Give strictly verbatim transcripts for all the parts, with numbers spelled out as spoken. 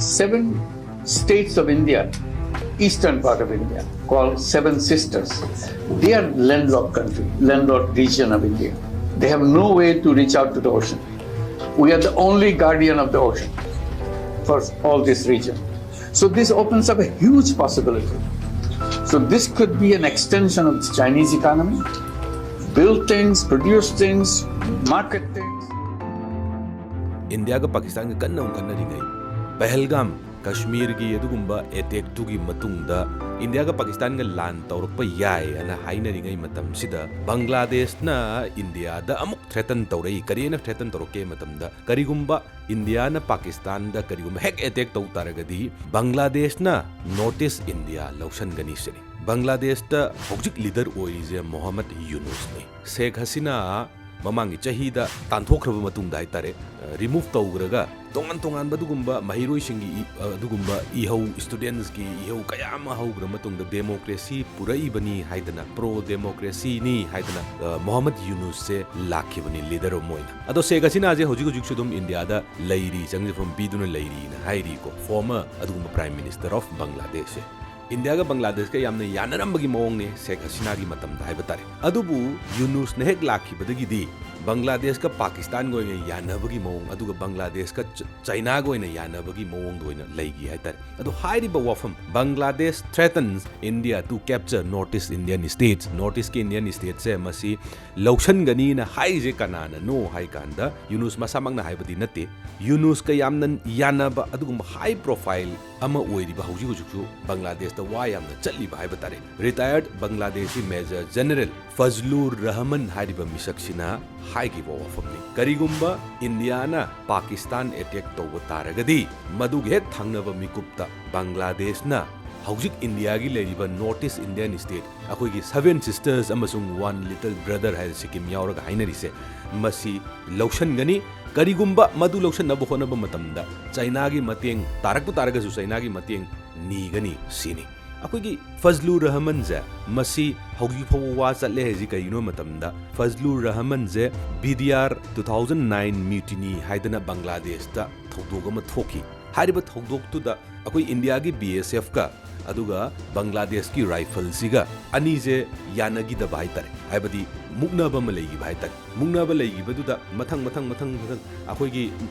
Seven states of India, eastern part of India, called Seven Sisters. They are landlocked country, landlocked region of India. They have no way to reach out to the ocean. We are the only guardian of the ocean for all this region. So this opens up a huge possibility. So this could be an extension of the Chinese economy. Build things, produce things, market things. ꯏꯟꯗꯤꯌꯥꯒ ꯄꯥꯀꯤꯁꯇꯥꯟꯒ ꯀꯟꯅ ꯑꯃꯨꯛ ꯈꯠꯅꯔꯤꯉꯩ, ꯄꯍꯜꯒꯥꯝ ꯀꯥꯁꯃꯤꯔꯒꯤ ꯑꯗꯨꯒꯨꯝꯕ ꯑꯦꯇꯦꯛꯇꯨꯒꯤ ꯃꯇꯨꯡꯗ ꯏꯟꯗꯤꯌꯥꯒ ꯄꯥꯀꯤꯁꯇꯥꯟꯒ ꯂꯥꯟ ꯇꯧꯔꯛꯄ ꯌꯥꯏ ꯍꯥꯏꯅ ꯍꯥꯏꯅꯔꯤꯉꯩ ꯃꯇꯝꯁꯤꯗ, ꯕꯪꯒ꯭ꯂꯥꯗꯦꯁꯅ ꯏꯟꯗꯤꯌꯥꯗ ꯑꯃꯨꯛ ꯊ꯭ꯔꯦꯇꯟ ꯇꯧꯔꯛꯏ꯫ ꯀꯔꯤꯅ ꯊ꯭ꯔꯦꯇꯟ ꯇꯧꯔꯛꯀꯦ ꯃꯇꯝꯗ, ꯀꯔꯤꯒꯨꯝꯕ ꯏꯟꯗꯤꯌꯥꯅ ꯄꯥꯀꯤꯁꯇꯥꯟꯗ ꯀꯔꯤꯒꯨꯝꯕ ꯍꯦꯛ ꯑꯦꯇꯦꯛ ꯇꯧ ꯇꯥꯔꯒꯗꯤ, ꯕꯪꯒ꯭ꯂꯥꯗꯦꯁꯅ ꯅꯣꯔꯠ ꯏꯁ ꯏꯟꯗꯤꯌꯥ ꯂꯧꯁꯟꯒꯅꯤ ꯁꯤꯅꯤ꯫ ꯕꯪꯒ꯭ꯂꯥꯗꯦꯁꯇ ꯍꯧꯖꯤꯛ ꯂꯤꯗꯔ ꯑꯣꯏꯔꯤꯁꯦ ꯃꯣꯍꯝꯃꯗ ꯌꯨꯅꯨꯁꯅꯤ꯫ ꯁꯦꯈ ꯍꯁꯤꯅꯥ ꯃꯃꯥꯡꯒꯤ ꯆꯍꯤꯗ ꯇꯥꯟꯊꯣꯛꯈ꯭ꯔꯕ ꯃꯇꯨꯡꯗ ꯍꯥꯏꯇꯥꯔꯦ, ꯔꯤꯃꯨꯚ ꯇꯧꯈ꯭ꯔꯒ ꯇꯣꯉꯥꯟ ꯇꯣꯉꯥꯟꯕ ꯑꯗꯨꯒꯨꯝꯕ ꯃꯍꯩꯔꯣꯏꯁꯤꯡꯒꯤ ꯏ-, ꯑꯗꯨꯒꯨꯝꯕ ꯏꯍꯧ, ꯁ꯭ꯇꯨꯗꯦꯟꯠꯁꯀꯤ ꯏꯍꯧ ꯀꯌꯥ ꯑꯃ ꯍꯧꯈ꯭ꯔ ꯃꯇꯨꯡꯗ ꯗꯦꯃꯣꯀ꯭ꯔꯦꯁꯤ ꯄꯨꯔꯛꯏꯕꯅꯤ ꯍꯥꯏꯗꯅ, ꯄ꯭ꯔꯣ ꯗꯦꯃꯣꯀ꯭ꯔꯦꯁꯤꯅꯤ ꯍꯥꯏꯗꯅ, ꯑ, ꯃꯣꯍꯝꯃꯗ ꯌꯨꯅꯨꯁꯁꯦ ꯂꯥꯛꯈꯤꯕꯅꯤ ꯂꯤꯗꯔ ꯑꯃ ꯑꯣꯏꯅ꯫ ꯑꯗꯣ ꯁꯦꯈ ꯍꯁꯤꯅꯥꯁꯦ ꯍꯧꯖꯤꯛ ꯍꯧꯖꯤꯛꯁꯨ ꯑꯗꯨꯝ ꯏꯟꯗꯤꯌꯥꯗ ꯂꯩꯔꯤ, ꯆꯪꯖꯐꯝ ꯄꯤꯗꯨꯅ ꯂꯩꯔꯤꯅ ꯍꯥꯏꯔꯤꯀꯣ, ꯐꯣꯔꯃꯔ ꯑꯗꯨꯒꯨꯝꯕ ꯄ꯭ꯔꯥꯏꯝ ꯃꯤꯅꯤꯁꯇꯔ ꯑꯣꯐ ꯕꯪꯒ꯭ꯂꯥꯗꯦꯁꯁꯦ꯫ ꯏꯟꯗꯤꯌꯥꯒ ꯕꯪꯒ꯭ꯂꯥꯗꯦꯁꯀ ꯌꯥꯝꯅ ꯌꯥꯅꯔꯝꯕꯒꯤ ꯃꯑꯣꯡꯅꯦ ꯁꯦꯈ ꯍꯁꯤꯅꯥꯒꯤ ꯃꯇꯝꯗ ꯍꯥꯏꯕ ꯇꯥꯔꯦ꯫ ꯑꯗꯨꯕꯨ ꯌꯨꯅꯨꯁꯅ ꯍꯦꯛ ꯂꯥꯛꯈꯤꯕꯗꯒꯤꯗꯤ ꯕꯪꯒ꯭ꯂꯥꯗꯦꯁꯀ ꯄꯥꯀꯤꯁꯇꯥꯟꯒ ꯑꯣꯏꯅ ꯌꯥꯅꯕꯒꯤ ꯃꯑꯣꯡ, ꯑꯗꯨꯒ ꯕꯪꯒ꯭ꯂꯥꯗꯦꯁꯀ ꯆ-, ꯆꯥꯏꯅꯥꯒ ꯑꯣꯏꯅ ꯌꯥꯅꯕꯒꯤ ꯃꯑꯣꯡꯗ ꯑꯣꯏꯅ ꯂꯩꯈꯤ ꯍꯥꯏꯇꯥꯔꯦ꯫ ꯑꯗꯣ ꯍꯥꯏꯔꯤꯕ ꯋꯥꯐꯝ, Bangladesh threatens India to capture North East Indian states, north ꯏꯁꯀꯤ ꯏꯟꯗꯤꯌꯟ ꯁ꯭ꯇꯦꯠꯁꯦ ꯃꯁꯤ ꯂꯧꯁꯟꯒꯅꯤꯅ ꯍꯥꯏꯔꯤꯁꯦ ꯀꯅꯥꯅꯅꯣ ꯍꯥꯏ ꯀꯥꯟꯗ, ꯌꯨꯅꯨꯁ ꯃꯁꯥꯃꯛꯅ ꯍꯥꯏꯕꯗꯤ ꯅꯠꯇꯦ, ꯌꯨꯅꯨꯁꯀ ꯌꯥꯝꯅ ꯌꯥꯅꯕ ꯑꯗꯨꯒꯨꯝꯕ ꯍꯥꯏ ꯄ꯭ꯔꯣꯐꯥꯏꯜ ꯑꯃ ꯑꯣꯏꯔꯤꯕ, ꯍꯧꯖꯤꯛ ꯍꯧꯖꯤꯛꯁꯨ ꯕꯪꯒ꯭ꯂꯥꯗꯦꯁꯇ ꯋꯥ ꯌꯥꯝꯅ ꯆꯠꯂꯤꯕ ꯍꯥꯏꯕ ꯇꯥꯔꯦ, ꯔꯤꯇꯥꯌꯔꯗ ꯕꯪꯒ꯭ꯂꯥꯗꯦꯁꯤ ꯃꯦꯖꯔ ꯖꯦꯅꯔꯦꯜ ꯐꯖꯂꯨꯔ ꯔꯍꯃꯟ ꯍꯥꯏꯔꯤꯕ ꯃꯤꯁꯛꯁꯤꯅ ꯍꯥꯏꯈꯤꯕ ꯋꯥꯐꯝꯅꯤ꯫ ꯀꯔꯤꯒꯨꯝꯕ ꯏꯟꯗꯤꯌꯥꯅ ꯄꯥꯀꯤꯁꯇꯥꯟ ꯑꯦꯇꯦꯛ ꯇꯧꯕ ꯇꯥꯔꯒꯗꯤ, ꯃꯗꯨꯒꯤ ꯍꯦꯛ ꯊꯪꯅꯕ ꯃꯤꯀꯨꯞꯇ ꯕꯪꯒ꯭ꯂꯥꯗꯦꯁꯅ ꯍꯧꯖꯤꯛ ꯏꯟꯗꯤꯌꯥꯒꯤ ꯂꯩꯔꯤꯕ ꯅꯣꯔꯠ ꯏꯁ ꯏꯟꯗꯤꯌꯟ ꯁ꯭ꯇꯦꯠ, ꯑꯩꯈꯣꯏꯒꯤ ꯁꯚꯦꯟ ꯁꯤꯁꯇꯔꯁ ꯑꯃꯁꯨꯡ ꯋꯥꯟ ꯂꯤꯇꯜ ꯕ꯭ꯔꯗꯔ ꯍꯥꯏꯅ ꯁꯤꯛꯀꯤꯝ ꯌꯥꯎꯔꯒ ꯍꯥꯏꯅꯔꯤꯁꯦ, ꯃꯁꯤ ꯂꯧꯁꯟꯒꯅꯤ꯫ ꯀꯔꯤꯒꯨꯝꯕ ꯃꯗꯨ ꯂꯧꯁꯟꯅꯕ ꯍꯣꯠꯅꯕ ꯃꯇꯝꯗ ꯆꯥꯏꯅꯥꯒꯤ ꯃꯇꯦꯡ ꯇꯥꯔꯛꯄ ꯇꯥꯔꯒꯁꯨ ꯆꯥꯏꯅꯥꯒꯤ ꯃꯇꯦꯡ ꯅꯤꯒꯅꯤ ꯁꯤꯅꯤ꯫ ꯑꯩꯈꯣꯏꯒꯤ ꯐꯖꯂꯨꯔ ꯔꯍꯃꯟꯁꯦ, ꯃꯁꯤ ꯍꯧꯖꯤꯛ ꯐꯥꯎꯕ ꯋꯥ ꯆꯠꯂꯦ ꯍꯥꯏꯁꯤ ꯀꯩꯒꯤꯅꯣ ꯃꯇꯝꯗ, ꯐꯖꯂꯨꯔ ꯔꯍꯃꯟꯁꯦ B D R two thousand nine mutiny ꯍꯥꯏꯗꯅ ꯕꯪꯒ꯭ꯂꯥꯗꯦꯁꯇ ꯊꯧꯗꯣꯛ ꯑꯃ ꯊꯣꯛꯈꯤ꯫ ꯍꯥꯏꯔꯤꯕ ꯊꯧꯗꯣꯛꯇꯨꯗ ꯑꯩꯈꯣꯏ ꯏꯟꯗꯤꯌꯥꯒꯤ ꯕꯤ ꯑꯦꯁ ꯑꯦꯐꯀ ꯑꯗꯨꯒ ꯕꯪꯒ꯭ꯂꯥꯗꯦꯁꯀꯤ ꯔꯥꯏꯐꯜꯁꯤꯒ ꯑꯅꯤꯁꯦ ꯌꯥꯅꯈꯤꯗꯕ ꯍꯥꯏꯇꯥꯔꯦ, ꯍꯥꯏꯕꯗꯤ ꯃꯨꯛꯅꯕ ꯑꯃ ꯂꯩꯈꯤꯕ ꯍꯥꯏꯇꯥꯔꯦ꯫ ꯃꯨꯛꯅꯕ ꯂꯩꯈꯤꯕꯗꯨꯗ ꯃꯊꯪ ꯃꯊꯪ ꯃꯊꯪ ꯃꯊꯪ ꯑꯩꯈꯣꯏꯒꯤ,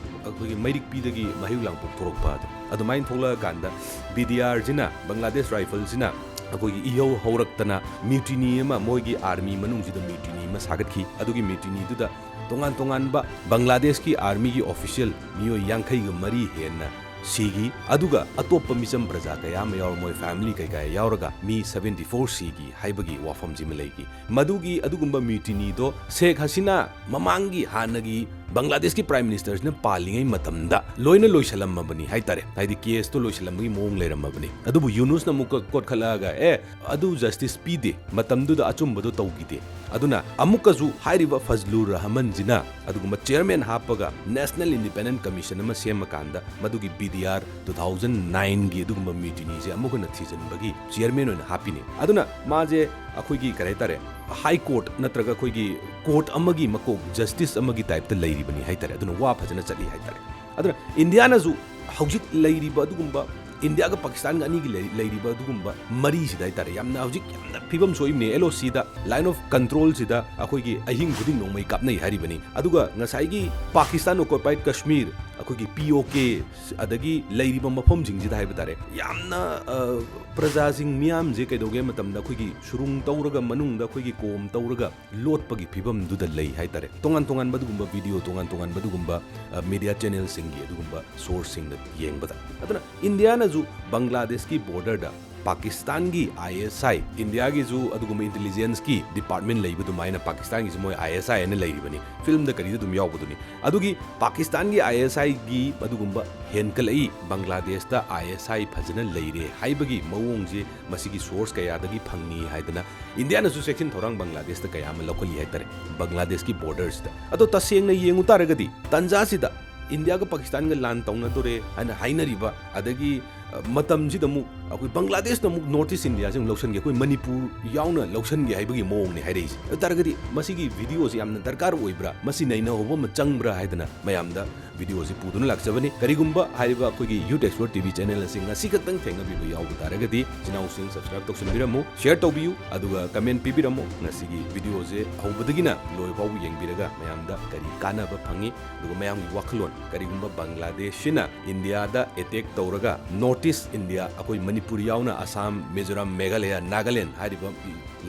ꯑꯩꯈꯣꯏꯒꯤ ꯃꯩꯔꯤꯛꯄꯤꯗꯒꯤ ꯃꯍꯤꯛ ꯂꯥꯡꯄꯣꯛ ꯊꯣꯛꯂꯛꯄ ꯑꯗꯣ, ꯑꯗꯨꯃꯥꯏꯅ ꯊꯣꯛꯂꯛꯑꯀꯥꯟꯗ ꯕꯤ ꯗꯤ ꯑꯥꯔꯁꯤꯅ, ꯕꯪꯒ꯭ꯂꯥꯗꯦꯁ ꯔꯥꯏꯐꯜꯁꯤꯅ ꯑꯩꯈꯣꯏꯒꯤ ꯏꯍꯧ ꯍꯧꯔꯛꯇꯅ ꯃ꯭ꯌꯨꯇꯤꯅꯤ ꯑꯃ, ꯃꯣꯏꯒꯤ ꯑꯥꯔꯃꯤ ꯃꯅꯨꯡꯁꯤꯗ ꯃ꯭ꯌꯨꯇꯤꯅꯤ ꯑꯃ ꯁꯥꯒꯠꯈꯤ꯫ ꯑꯗꯨꯒꯤ ꯃ꯭ꯌꯨꯇꯤꯅꯤꯗꯨꯗ ꯇꯣꯉꯥꯟ ꯇꯣꯉꯥꯟꯕ ꯕꯪꯒ꯭ꯂꯥꯗꯦꯁꯀꯤ ꯑꯥꯔꯃꯤꯒꯤ ꯑꯣꯐꯤꯁꯤꯌꯦꯜ ꯃꯤꯑꯣꯏ ꯌꯥꯡꯈꯩꯒ ꯃꯔꯤ ꯍꯦꯟꯅ ꯁꯤꯈꯤ, ꯑꯗꯨꯒ ꯑꯇꯣꯞꯄ ꯃꯤꯆꯝ ꯄ꯭ꯔꯖꯥ ꯀꯌꯥ ꯑꯃ ꯌꯥꯎꯔ, ꯃꯣꯏ ꯐꯦꯃꯤꯂꯤ ꯀꯩꯀꯥ ꯌꯥꯎꯔꯒ ꯃꯤ ꯁꯚꯦꯟꯇꯤ ꯐꯣꯔ ꯁꯤꯈꯤ ꯍꯥꯏꯕꯒꯤ ꯋꯥꯐꯝꯁꯤꯃ ꯂꯩꯈꯤ꯫ ꯃꯗꯨꯒꯤ ꯑꯗꯨꯒꯨꯝꯕ ꯃ꯭ꯌꯨꯇꯤꯅꯤꯗꯣ ꯁꯦꯈ ꯍꯁꯤꯅꯥ ꯃꯃꯥꯡꯒꯤ ꯍꯥꯟꯅꯒꯤ ꯕꯪꯒ꯭ꯂꯥꯗꯦꯁꯀꯤ ꯄ꯭ꯔꯥꯏꯝ ꯃꯤꯅꯤꯁꯇꯔꯁꯤꯅ ꯄꯥꯜꯂꯤꯉꯩ ꯃꯇꯝꯗ ꯂꯣꯏꯅ ꯂꯣꯏꯁꯤꯜꯂꯝꯃꯕꯅꯤ ꯍꯥꯏꯇꯥꯔꯦ, ꯍꯥꯏꯗꯤ ꯀꯦꯁꯇꯣ ꯂꯣꯏꯁꯤꯜꯂꯝꯕꯒꯤ ꯃꯑꯣꯡ ꯂꯩꯔꯝꯃꯕꯅꯤ꯫ ꯑꯗꯨꯕꯨ ꯌꯨꯅꯨꯁꯅ ꯑꯃꯨꯛꯀ ꯀꯣꯠꯈꯠꯂꯛꯑꯒ, "ꯑꯦ, ꯑꯗꯨ ꯖꯁꯇꯤꯁ ꯄꯤꯗꯦ, ꯃꯇꯝꯗꯨꯗ ꯑꯆꯨꯝꯕꯗꯣ ꯇꯧꯈꯤꯗꯦ"꯫ ꯑꯗꯨꯅ ꯑꯃꯨꯛꯀꯁꯨ ꯍꯥꯏꯔꯤꯕ ꯐꯖꯂꯨꯔ ꯔꯍꯃꯟꯁꯤꯅ ꯑꯗꯨꯒꯨꯝꯕ ꯆꯤꯌꯔꯃꯦꯟ ꯍꯥꯞꯄꯒ ꯅꯦꯁꯅꯦꯜ ꯏꯟꯗꯤꯄꯦꯟꯗꯦꯟꯠ ꯀꯃꯤꯁꯟ ꯑꯃ ꯁꯦꯝꯃꯀꯥꯟꯗ ꯃꯗꯨꯒꯤ B D R two thousand ꯅꯥꯏꯟꯒꯤ ꯑꯗꯨꯒꯨꯝꯕ ꯃ꯭ꯌꯨꯇꯤꯅꯤꯁꯦ ꯑꯃꯨꯛ ꯍꯟꯅ ꯊꯤꯖꯤꯟꯕꯒꯤ ꯆꯤꯌꯔꯃꯦꯟ ꯑꯣꯏꯅ ꯍꯥꯞꯄꯤꯅꯤ꯫ ꯑꯗꯨꯅ ꯃꯥꯁꯦ ꯑꯩꯈꯣꯏꯒꯤ ꯀꯔꯤ ꯍꯥꯏꯇꯥꯔꯦ, ꯍꯥꯏ ꯀꯣꯔꯠ ꯅꯠꯇ꯭ꯔꯒ ꯑꯩꯈꯣꯏꯒꯤ ꯀꯣꯔꯠ ꯑꯃꯒꯤ ꯃꯀꯣꯛ, ꯖꯁꯇꯤꯁ ꯑꯃꯒꯤ ꯇꯥꯏꯞꯇ ꯂꯩꯔꯤꯕꯅꯤ ꯍꯥꯏꯇꯥꯔꯦ꯫ ꯑꯗꯨꯅ ꯋꯥ ꯐꯖꯅ ꯆꯠꯂꯤ ꯍꯥꯏꯇꯥꯔꯦ꯫ ꯑꯗꯨꯅ ꯏꯟꯗꯤꯌꯥꯅꯁꯨ ꯍꯧꯖꯤꯛ ꯂꯩꯔꯤꯕ ꯑꯗꯨꯒꯨꯝꯕ, ꯏꯟꯗꯤꯌꯥꯒ ꯄꯥꯀꯤꯁꯇꯥꯟꯒ ꯑꯅꯤꯒꯤ ꯂꯩ-, ꯂꯩꯔꯤꯕ ꯑꯗꯨꯒꯨꯝꯕ ꯃꯔꯤꯁꯤꯗ ꯍꯥꯏꯇꯥꯔꯦ, ꯌꯥꯝꯅ ꯍꯧꯖꯤꯛ ꯌꯥꯝꯅ ꯐꯤꯕꯝ ꯁꯣꯛꯏꯕꯅꯦ꯫ ꯑꯦꯜ ꯑꯣ ꯁꯤꯗ, line of controlꯁꯤꯗ ꯑꯩꯈꯣꯏꯒꯤ ꯑꯍꯤꯡ ꯈꯨꯗꯤꯡ ꯅꯣꯡꯃꯩ ꯀꯥꯞꯅꯩ ꯍꯥꯏꯔꯤꯕꯅꯤ꯫ ꯑꯗꯨꯒ ꯉꯁꯥꯏꯒꯤ ꯄꯥꯀꯤꯁꯇꯥꯟ occupied ꯀꯁꯃꯤꯔ, ꯑꯩꯈꯣꯏꯒꯤ ꯄꯤ ꯑꯣ ꯀꯦ, ꯑꯗꯒꯤ ꯂꯩꯔꯤꯕ ꯃꯐꯝꯁꯤꯡꯁꯤꯗ ꯍꯥꯏꯕ ꯇꯥꯔꯦ, ꯌꯥꯝꯅ, ꯑ, ꯄ꯭ꯔꯖꯥꯁꯤꯡ ꯃꯤꯌꯥꯝꯁꯦ ꯀꯩꯗꯧꯒꯦ ꯃꯇꯝꯗ ꯑꯩꯈꯣꯏꯒꯤ ꯁꯨꯔꯨꯡ ꯇꯧꯔꯒ, ꯃꯅꯨꯡꯗ ꯑꯩꯈꯣꯏꯒꯤ ꯀꯣꯝ ꯇꯧꯔꯒ ꯂꯣꯠꯄꯒꯤ ꯐꯤꯕꯝꯗꯨꯗ ꯂꯩ ꯍꯥꯏꯇꯥꯔꯦ꯫ ꯇꯣꯉꯥꯟ ꯇꯣꯉꯥꯟꯕ ꯑꯗꯨꯒꯨꯝꯕ ꯚꯤꯗꯤꯑꯣ, ꯇꯣꯉꯥꯟ ꯇꯣꯉꯥꯟꯕ ꯑꯗꯨꯒꯨꯝꯕ, ꯑ, ꯃꯤꯗꯤꯌꯥ ꯆꯦꯅꯦꯜꯁꯤꯡꯒꯤ ꯑꯗꯨꯒꯨꯝꯕ ꯁꯣꯔꯁꯁꯤꯡꯅ ꯌꯦꯡꯕꯗ꯫ ꯑꯗꯨꯅ ꯏꯟꯗꯤꯌꯥꯅꯁꯨ ꯕꯪꯒ꯭ꯂꯥꯗꯦꯁꯀꯤ ꯕꯣꯔꯗꯔꯗ ꯄꯥꯀꯤꯁꯇꯥꯟꯒꯤ ꯑꯥꯏ ꯑꯦꯁ ꯑꯥꯏ, ꯏꯟꯗꯤꯌꯥꯒꯤꯁꯨ ꯑꯗꯨꯒꯨꯝꯕ ꯏꯟꯇꯦꯂꯤꯖꯦꯟꯁꯀꯤ ꯗꯤꯄꯥꯔꯠꯃꯦꯟ ꯂꯩꯕ ꯑꯗꯨꯃꯥꯏꯅ ꯄꯥꯀꯤꯁꯇꯥꯟꯒꯤꯁꯨ ꯃꯣꯏ ꯑꯥꯏ ꯑꯦꯁ ꯑꯥꯏ ꯍꯥꯏꯅ ꯂꯩꯔꯤꯕꯅꯤ, ꯐꯤꯂꯝꯗ ꯀꯔꯤꯗ ꯑꯗꯨꯝ ꯌꯥꯎꯕꯗꯨꯅꯤ꯫ ꯑꯗꯨꯒꯤ ꯄꯥꯀꯤꯁꯇꯥꯟꯒꯤ ꯑꯥꯏ ꯑꯦꯁ ꯑꯥꯏꯒꯤ ꯑꯗꯨꯒꯨꯝꯕ ꯍꯦꯟꯀꯠꯂꯛꯏ, ꯕꯪꯒ꯭ꯂꯥꯗꯦꯁꯇ ꯑꯥꯏ ꯑꯦꯁ ꯑꯥꯏ ꯐꯖꯅ ꯂꯩꯔꯦ ꯍꯥꯏꯕꯒꯤ ꯃꯑꯣꯡꯁꯦ ꯃꯁꯤꯒꯤ ꯁꯣꯔꯁ ꯀꯌꯥꯗꯒꯤ ꯐꯪꯉꯤ ꯍꯥꯏꯗꯅ ꯏꯟꯗꯤꯌꯥꯅꯁꯨ ꯆꯦꯛꯁꯤꯟ ꯊꯧꯔꯥꯡ ꯕꯪꯒ꯭ꯂꯥꯗꯦꯁꯇ ꯀꯌꯥ ꯑꯃ ꯂꯧꯈꯠꯂꯤ ꯍꯥꯏꯇꯥꯔꯦ, ꯕꯪꯒ꯭ꯂꯥꯗꯦꯁꯀꯤ ꯕꯣꯔꯗꯔꯁꯤꯗ꯫ ꯑꯗꯣ ꯇꯁꯦꯡꯅ ꯌꯦꯡꯉꯨ ꯇꯥꯔꯒꯗꯤ ꯇꯟꯖꯥꯁꯤꯗ ꯏꯟꯗꯤꯌꯥꯒ ꯄꯥꯀꯤꯁꯇꯥꯟꯒ ꯂꯥꯟ ꯇꯧꯅꯗꯣꯔꯦ ꯍꯥꯏꯅ ꯍꯥꯏꯅꯔꯤꯕ, ꯑꯗꯒꯤ ꯃꯇꯝꯁꯤꯗ ꯑꯃꯨꯛ ꯑꯩꯈꯣꯏ ꯕꯪꯒ꯭ꯂꯥꯗꯦꯁꯅ ꯑꯃꯨꯛ North East India ꯁꯦ ꯑꯃꯨꯛ ꯂꯧꯁꯟꯒꯦ, ꯑꯩꯈꯣꯏ ꯃꯅꯤꯄꯨꯔ ꯌꯥꯎꯅ ꯂꯧꯁꯟꯒꯦ ꯍꯥꯏꯕꯒꯤ ꯃꯑꯣꯡꯅꯤ ꯍꯥꯏꯔꯛꯏꯁꯦ꯫ ꯑꯗꯨ ꯇꯥꯔꯒꯗꯤ ꯃꯁꯤꯒꯤ video ꯁꯦ ꯌꯥꯝꯅ ꯗꯔꯀꯥꯔ ꯑꯣꯏꯕ꯭ꯔꯥ, ꯃꯁꯤ ꯅꯩꯅꯍꯧꯕ ꯑꯃ ꯆꯪꯕ꯭ꯔꯥ ꯍꯥꯏꯗꯅ ꯃꯌꯥꯝꯗ video ꯁꯤ ꯄꯨꯗꯨꯅ ꯂꯥꯛꯆꯕꯅꯤ꯫ ꯀꯔꯤꯒꯨꯝꯕ ꯍꯥꯏꯔꯤꯕ ꯑꯩꯈꯣꯏꯒꯤ Youth Expert T V channel ꯑꯁꯤ ꯉꯁꯤ ꯈꯛꯇꯪ ꯊꯦꯡꯅꯕꯤꯕ ꯌꯥꯎꯕ ꯇꯥꯔꯒꯗꯤ, ꯏꯆꯤꯟ ꯏꯅꯥꯎꯁꯤꯡ subscribe ꯇꯧꯁꯤꯟꯕꯤꯔꯝꯃꯨ, share ꯇꯧꯕꯤꯌꯨ, ꯑꯗꯨꯒ comment ꯄꯤꯕꯤꯔꯝꯃꯨ꯫ ꯉꯁꯤꯒꯤ video ꯁꯦ ꯍꯧꯕꯗꯒꯤꯅ ꯂꯣꯏ ꯐꯥꯎꯕ ꯌꯦꯡꯕꯤꯔꯒ ꯃꯌꯥꯝꯗ ꯀꯔꯤ ꯀꯥꯟꯅꯕ ꯐꯪꯉꯤ, ꯑꯗꯨꯒ ꯃꯌꯥꯝꯒꯤ ꯋꯥꯈꯜꯂꯣꯟ, ꯀꯔꯤꯒꯨꯝꯕ ꯕꯪꯒ꯭ꯂꯥꯗꯦꯁꯁꯤꯅ ꯏꯟꯗꯤꯌꯥꯗ attack ꯇꯧꯔꯒ North East India, ꯑꯩꯈꯣꯏ ꯃꯅꯤꯄꯨꯔ ꯌꯥꯎꯅ ꯑꯁꯥꯝ, ꯃꯤꯖꯣꯔꯥꯝ, ꯃꯦꯘꯥꯂꯌꯥ, ꯅꯥꯒꯥꯂꯦꯟ ꯍꯥꯏꯔꯤꯕ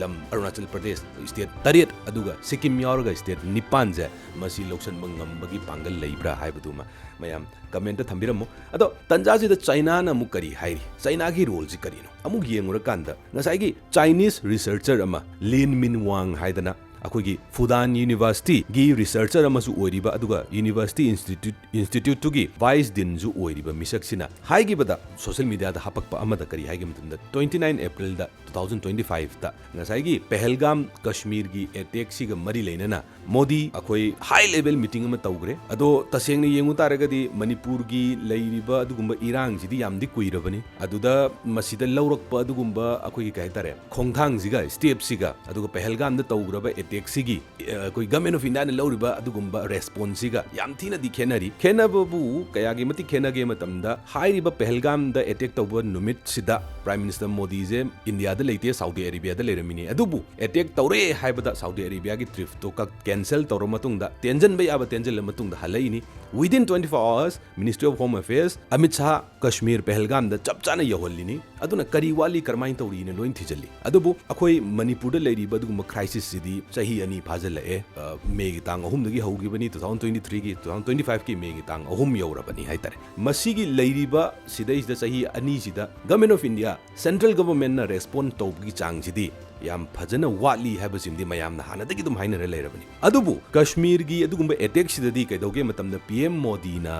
ꯂꯝ, ꯑꯔꯨꯅꯥꯆꯜ ꯄ꯭ꯔꯗꯦꯁ state ꯇꯔꯦꯠ, ꯑꯗꯨꯒ ꯁꯤꯛꯀꯤꯝ ꯌꯥꯎꯔꯒ state ꯅꯤꯄꯥꯟꯁꯦ, ꯃꯁꯤ ꯂꯧꯁꯟꯕ ꯉꯝꯕꯒꯤ ꯄꯥꯡꯒꯜ ꯂꯩꯕ꯭ꯔꯥ ꯍꯥꯏꯕꯗꯨꯃ ꯃꯌꯥꯝ comment ꯊꯝꯕꯤꯔꯝꯃꯨ꯫ ꯑꯗꯣ ꯇꯟꯖꯥꯁꯤꯗ ꯆꯥꯏꯅꯥꯅ ꯑꯃꯨꯛ ꯀꯔꯤ ꯍꯥꯏꯔꯤ? ꯆꯥꯏꯅꯥꯒꯤ role ꯁꯤ ꯀꯔꯤꯅꯣ? ꯑꯃꯨꯛ ꯌꯦꯡꯉꯨꯔꯀꯥꯟꯗ ꯉꯁꯥꯏꯒꯤ Chinese researcher ꯑꯃ Lin Minwang ꯍꯥꯏꯗꯅ ꯑꯩꯈꯣꯏꯒꯤ Fudan University ꯒꯤ researcher ꯑꯃꯁꯨ ꯑꯣꯏꯔꯤꯕ, ꯑꯗꯨꯒ University Institute, Institute ꯇꯨꯒꯤ vice dean ꯁꯨ ꯑꯣꯏꯔꯤꯕ ꯃꯤꯁꯛꯁꯤꯅ ꯍꯥꯏꯈꯤꯕꯗ, social media ꯗ ꯍꯥꯄꯛꯄ ꯑꯃꯗ ꯀꯔꯤ ꯍꯥꯏꯒꯦ ꯃꯇꯝꯗ, twenty nine April ꯗ two thousand twenty five ꯇ ꯉꯁꯥꯏꯒꯤ ꯄꯍꯜꯒꯥꯝ ꯀꯁꯃꯤꯔꯒꯤ attack ꯁꯤꯒ ꯃꯔꯤ ꯂꯩꯅꯅ ꯃꯣꯗꯤ ꯑꯩꯈꯣꯏ high level meeting ꯑꯃ ꯇꯧꯈ꯭ꯔꯦ꯫ ꯑꯗꯣ ꯇꯁꯦꯡꯅ ꯌꯦꯡꯉꯨ ꯇꯥꯔꯒꯗꯤ ꯃꯅꯤꯄꯨꯔꯒꯤ ꯂꯩꯔꯤꯕ ꯑꯗꯨꯒꯨꯝꯕ ꯏꯔꯥꯡꯁꯤꯗꯤ ꯌꯥꯝꯗꯤ ꯀꯨꯏꯔꯕꯅꯤ꯫ ꯑꯗꯨꯗ ꯃꯁꯤꯗ ꯂꯧꯔꯛꯄ ꯑꯗꯨꯒꯨꯝꯕ ꯑꯩꯈꯣꯏꯒꯤ ꯀꯩ ꯍꯥꯏꯇꯥꯔꯦ, ꯈꯣꯡꯊꯥꯡꯁꯤꯒ, step ꯁꯤꯒ, ꯑꯗꯨꯒ ꯄꯍꯜꯒꯥꯝꯗ ꯇꯧꯈ꯭ꯔꯕ attack ꯁꯤꯒꯤ, ꯑ, ꯑꯩꯈꯣꯏ Government of India ꯅ ꯂꯧꯔꯤꯕ ꯑꯗꯨꯒꯨꯝꯕ response ꯁꯤꯒ ꯌꯥꯝ ꯊꯤꯅꯗꯤ ꯈꯦꯠꯅꯔꯤ꯫ ꯈꯦꯠꯅꯕꯕꯨ ꯀꯌꯥꯒꯤ ꯃꯇꯤꯛ ꯈꯦꯠꯅꯒꯦ ꯃꯇꯝꯗ, ꯍꯥꯏꯔꯤꯕ ꯄꯍꯜꯒꯥꯝꯗ attack ꯇꯧꯕ ꯅꯨꯃꯤꯠꯁꯤꯗ Prime Minister ꯃꯣꯗꯤꯁꯦ ꯏꯟꯗꯤꯌꯥꯗ ꯂꯩꯇꯦ, ꯁꯥꯎꯗꯤ ꯑꯔꯦꯕꯤꯌꯥꯗ ꯂꯩꯔꯝꯃꯤꯅꯦ꯫ ꯑꯗꯨꯕꯨ attack ꯇꯧꯔꯦ ꯍꯥꯏꯕꯗ ꯁꯥꯎꯗꯤ ꯑꯔꯦꯕꯤꯌꯥꯒꯤ trip ꯇꯣ ꯀꯛ-, cancel ꯇꯧꯔ ꯃꯇꯨꯡꯗ, ꯇꯦꯟꯖꯟꯕ ꯌꯥꯕ ꯇꯦꯟꯖꯜꯂ ꯃꯇꯨꯡꯗ ꯍꯜꯂꯛꯏꯅꯤ꯫ Within twenty four hours, Ministry of Home Affairs, Amit Shah Kashmir ꯄꯍꯜꯒꯥꯝꯗ ꯆꯞ ꯆꯥꯅ ꯌꯧꯍꯜꯂꯤꯅꯤ꯫ ꯑꯗꯨꯅ ꯀꯔꯤ ꯋꯥꯠꯂꯤ, ꯀꯔꯝꯍꯥꯏꯅ ꯇꯧꯔꯤꯅ ꯂꯣꯏꯅ ꯊꯤꯖꯤꯜꯂꯤ꯫ ꯑꯗꯨꯕꯨ ꯑꯩꯈꯣꯏ ꯃꯅꯤꯄꯨꯔꯗ ꯂꯩꯔꯤꯕ ꯑꯗꯨꯒꯨꯝꯕ crisis ꯁꯤꯗꯤ ꯆꯍꯤ ꯑꯅꯤ ꯐꯥꯖꯤꯜꯂꯛꯑꯦ꯫ ꯑ, May ꯒꯤ ꯇꯥꯡ ꯑꯍꯨꯝꯗꯒꯤ ꯍꯧꯈꯤꯕꯅꯤ, two thousand twenty three ꯒꯤ, two thousand twenty five ꯀꯤ May ꯒꯤ ꯇꯥꯡ ꯑꯍꯨꯝ ꯌꯧꯔꯕꯅꯤ ꯍꯥꯏꯇꯥꯔꯦ꯫ ꯃꯁꯤꯒꯤ ꯂꯩꯔꯤꯕ ꯁꯤꯗꯩꯁꯤꯗ ꯆꯍꯤ ꯑꯅꯤꯁꯤꯗ Government of India, Central Government ꯅ respond ꯇꯧꯕꯒꯤ ꯆꯥꯡꯁꯤꯗꯤ ꯌꯥꯝ ꯐꯖꯅ ꯋꯥꯠꯂꯤ ꯍꯥꯏꯕꯁꯤꯃꯗꯤ ꯃꯌꯥꯝꯅ ꯍꯥꯟꯅꯗꯒꯤ ꯑꯗꯨꯝ ꯍꯥꯏꯅꯔ ꯂꯩꯔꯕꯅꯤ꯫ ꯑꯗꯨꯕꯨ ꯀꯁꯃꯤꯔꯒꯤ ꯑꯗꯨꯒꯨꯝꯕ attack ꯁꯤꯗꯗꯤ ꯀꯩꯗꯧꯒꯦ ꯃꯇꯝꯗ P M ꯃꯣꯗꯤꯅ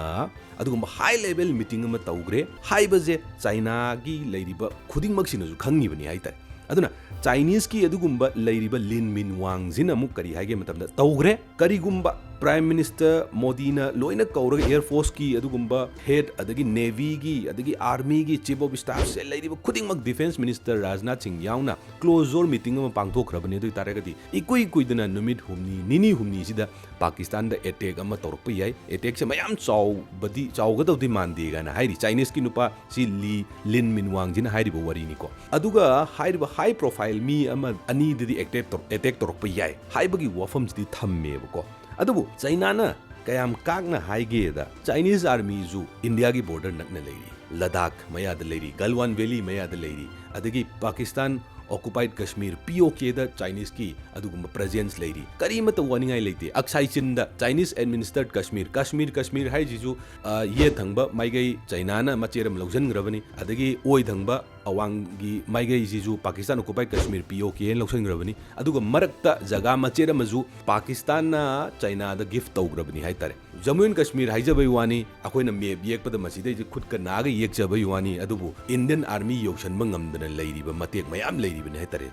ꯑꯗꯨꯒꯨꯝꯕ high level meeting ꯑꯃ ꯇꯧꯈ꯭ꯔꯦ ꯍꯥꯏꯕꯁꯦ ꯆꯥꯏꯅꯥꯒꯤ ꯂꯩꯔꯤꯕ ꯈꯨꯗꯤꯡꯃꯛꯁꯤꯅꯁꯨ ꯈꯪꯉꯤꯕꯅꯤ ꯍꯥꯏꯇꯥꯔꯦ꯫ ꯑꯗꯨꯅ Chinese ꯀꯤ ꯑꯗꯨꯒꯨꯝꯕ ꯂꯩꯔꯤꯕ ꯂꯤꯟ ꯃꯤꯟ ꯋꯥꯡꯁꯤꯅ ꯑꯃꯨꯛ ꯀꯔꯤ ꯍꯥꯏꯒꯦ ꯃꯇꯝꯗ, ꯇꯧꯈ꯭ꯔꯦ, ꯀꯔꯤꯒꯨꯝꯕ Prime Minister ꯃꯣꯗꯤꯅ ꯂꯣꯏꯅ ꯀꯧꯔꯒ Air Forceꯀꯤ ꯑꯗꯨꯒꯨꯝꯕ head, ꯑꯗꯒꯤ Navyꯒꯤ, ꯑꯗꯒꯤ Armyꯒꯤ Chief of Staffꯁꯦ, ꯂꯩꯔꯤꯕ ꯈꯨꯗꯤꯡꯃꯛ, Defence Minister ꯔꯥꯖꯅꯥꯊ ꯁꯤꯡ ꯌꯥꯎꯅ closed door meeting ꯑꯃ ꯄꯥꯡꯊꯣꯛꯈ꯭ꯔꯕꯅꯤ꯫ ꯑꯗꯨ ꯑꯣꯏ ꯇꯥꯔꯒꯗꯤ ꯏꯀꯨꯏ ꯀꯨꯏꯗꯅ ꯅꯨꯃꯤꯠ ꯍꯨꯝꯅꯤ, ꯅꯤꯅꯤ ꯍꯨꯝꯅꯤꯁꯤꯗ ꯄꯥꯀꯤꯁꯇꯥꯟꯗ attack ꯑꯃ ꯇꯧꯔꯛꯄ ꯌꯥꯏ꯫ Attackꯁꯦ ꯃꯌꯥꯝ ꯆꯥꯎꯕꯗꯤ, ꯆꯥꯎꯒꯗꯧꯗꯤ ꯃꯥꯟꯗꯦ ꯀꯥꯏꯅ ꯍꯥꯏꯔꯤ Chineseꯀꯤ ꯅꯨꯄꯥ ꯁꯤ ꯂꯤ, ꯂꯤꯟ ꯃꯤꯟꯋꯥꯡꯁꯤꯅ ꯍꯥꯏꯔꯤꯕ ꯋꯥꯔꯤꯅꯤꯀꯣ꯫ ꯑꯗꯨꯒ ꯍꯥꯏꯔꯤꯕ high profile ꯃꯤ ꯑꯃ ꯑꯅꯤꯗꯗꯤ attack ꯇꯧ-, attack ꯇꯧꯔꯛꯄ ꯌꯥꯏ ꯍꯥꯏꯕꯒꯤ ꯋꯥꯐꯝꯁꯤꯗꯤ ꯊꯝꯃꯦꯕꯀꯣ꯫ ꯑꯗꯨꯕꯨ ꯆꯩꯅꯥꯅ ꯀꯌꯥꯝ ꯀꯥꯛꯅ ꯍꯥꯏꯒꯦꯗ, Chinese Armyꯁꯨ ꯏꯟꯗꯤꯌꯥꯒꯤ border ꯅꯛꯅ ꯂꯩꯔꯤ, ꯂꯗꯥꯈ ꯃꯌꯥꯗ ꯂꯩꯔꯤ, ꯒꯜꯋꯥꯟ Valley ꯃꯌꯥꯗ ꯂꯩꯔꯤ, ꯑꯗꯒꯤ ꯄꯥꯀꯤꯁꯇꯥꯟ occupied Kashmir, POKꯗ Chineseꯀꯤ ꯑꯗꯨꯒꯨꯝꯕ presence ꯂꯩꯔꯤ꯫ ꯀꯔꯤꯃꯠꯇ ꯋꯥꯅꯤꯡꯉꯥꯏ ꯂꯩꯇꯦ꯫ ꯑꯛꯁꯥꯏ ꯆꯤꯟꯗ Chinese administered Kashmir, Kashmir, Kashmir ꯍꯥꯏꯁꯤꯁꯨ, ꯑ, ꯌꯦꯠ ꯊꯪꯕ ꯃꯥꯏꯀꯩ ꯆꯩꯅꯥꯅ ꯃꯆꯦꯠ ꯑꯃ ꯂꯧꯁꯤꯟꯈ꯭ꯔꯕꯅꯤ, ꯑꯗꯒꯤ ꯑꯣꯏ ꯊꯪꯕ ꯑꯋꯥꯡꯒꯤ ꯃꯥꯏꯀꯩꯁꯤꯁꯨ Pakistan occupied Kashmir, POK ꯍꯥꯏꯅ ꯂꯧꯁꯤꯟꯈ꯭ꯔꯕꯅꯤ꯫ ꯑꯗꯨꯒ ꯃꯔꯛꯇ ꯖꯒꯥ ꯃꯆꯦꯠ ꯑꯃꯁꯨ ꯄꯥꯀꯤꯁꯇꯥꯟꯅ ꯆꯩꯅꯥꯗ gift ꯇꯧꯈ꯭ꯔꯕꯅꯤ ꯍꯥꯏꯇꯥꯔꯦ꯫ Jammu and Kashmir ꯍꯥꯏꯖꯕꯩ ꯋꯥꯅꯤ, ꯑꯩꯈꯣꯏꯅ map ꯌꯦꯛꯄꯗ ꯃꯁꯤꯗꯩꯁꯤ ꯈꯨꯠꯀ ꯅꯥꯒ ꯌꯦꯛꯆꯕꯩ ꯋꯥꯅꯤ, ꯑꯗꯨꯕꯨ Indian Army ꯌꯧꯁꯟꯕ ꯉꯝꯗꯅ ꯂꯩꯔꯤꯕ ꯃꯇꯦꯛ ꯃꯌꯥꯝ ꯂꯩꯔꯤꯕꯅꯤ ꯍꯥꯏꯇꯥꯔꯦ꯫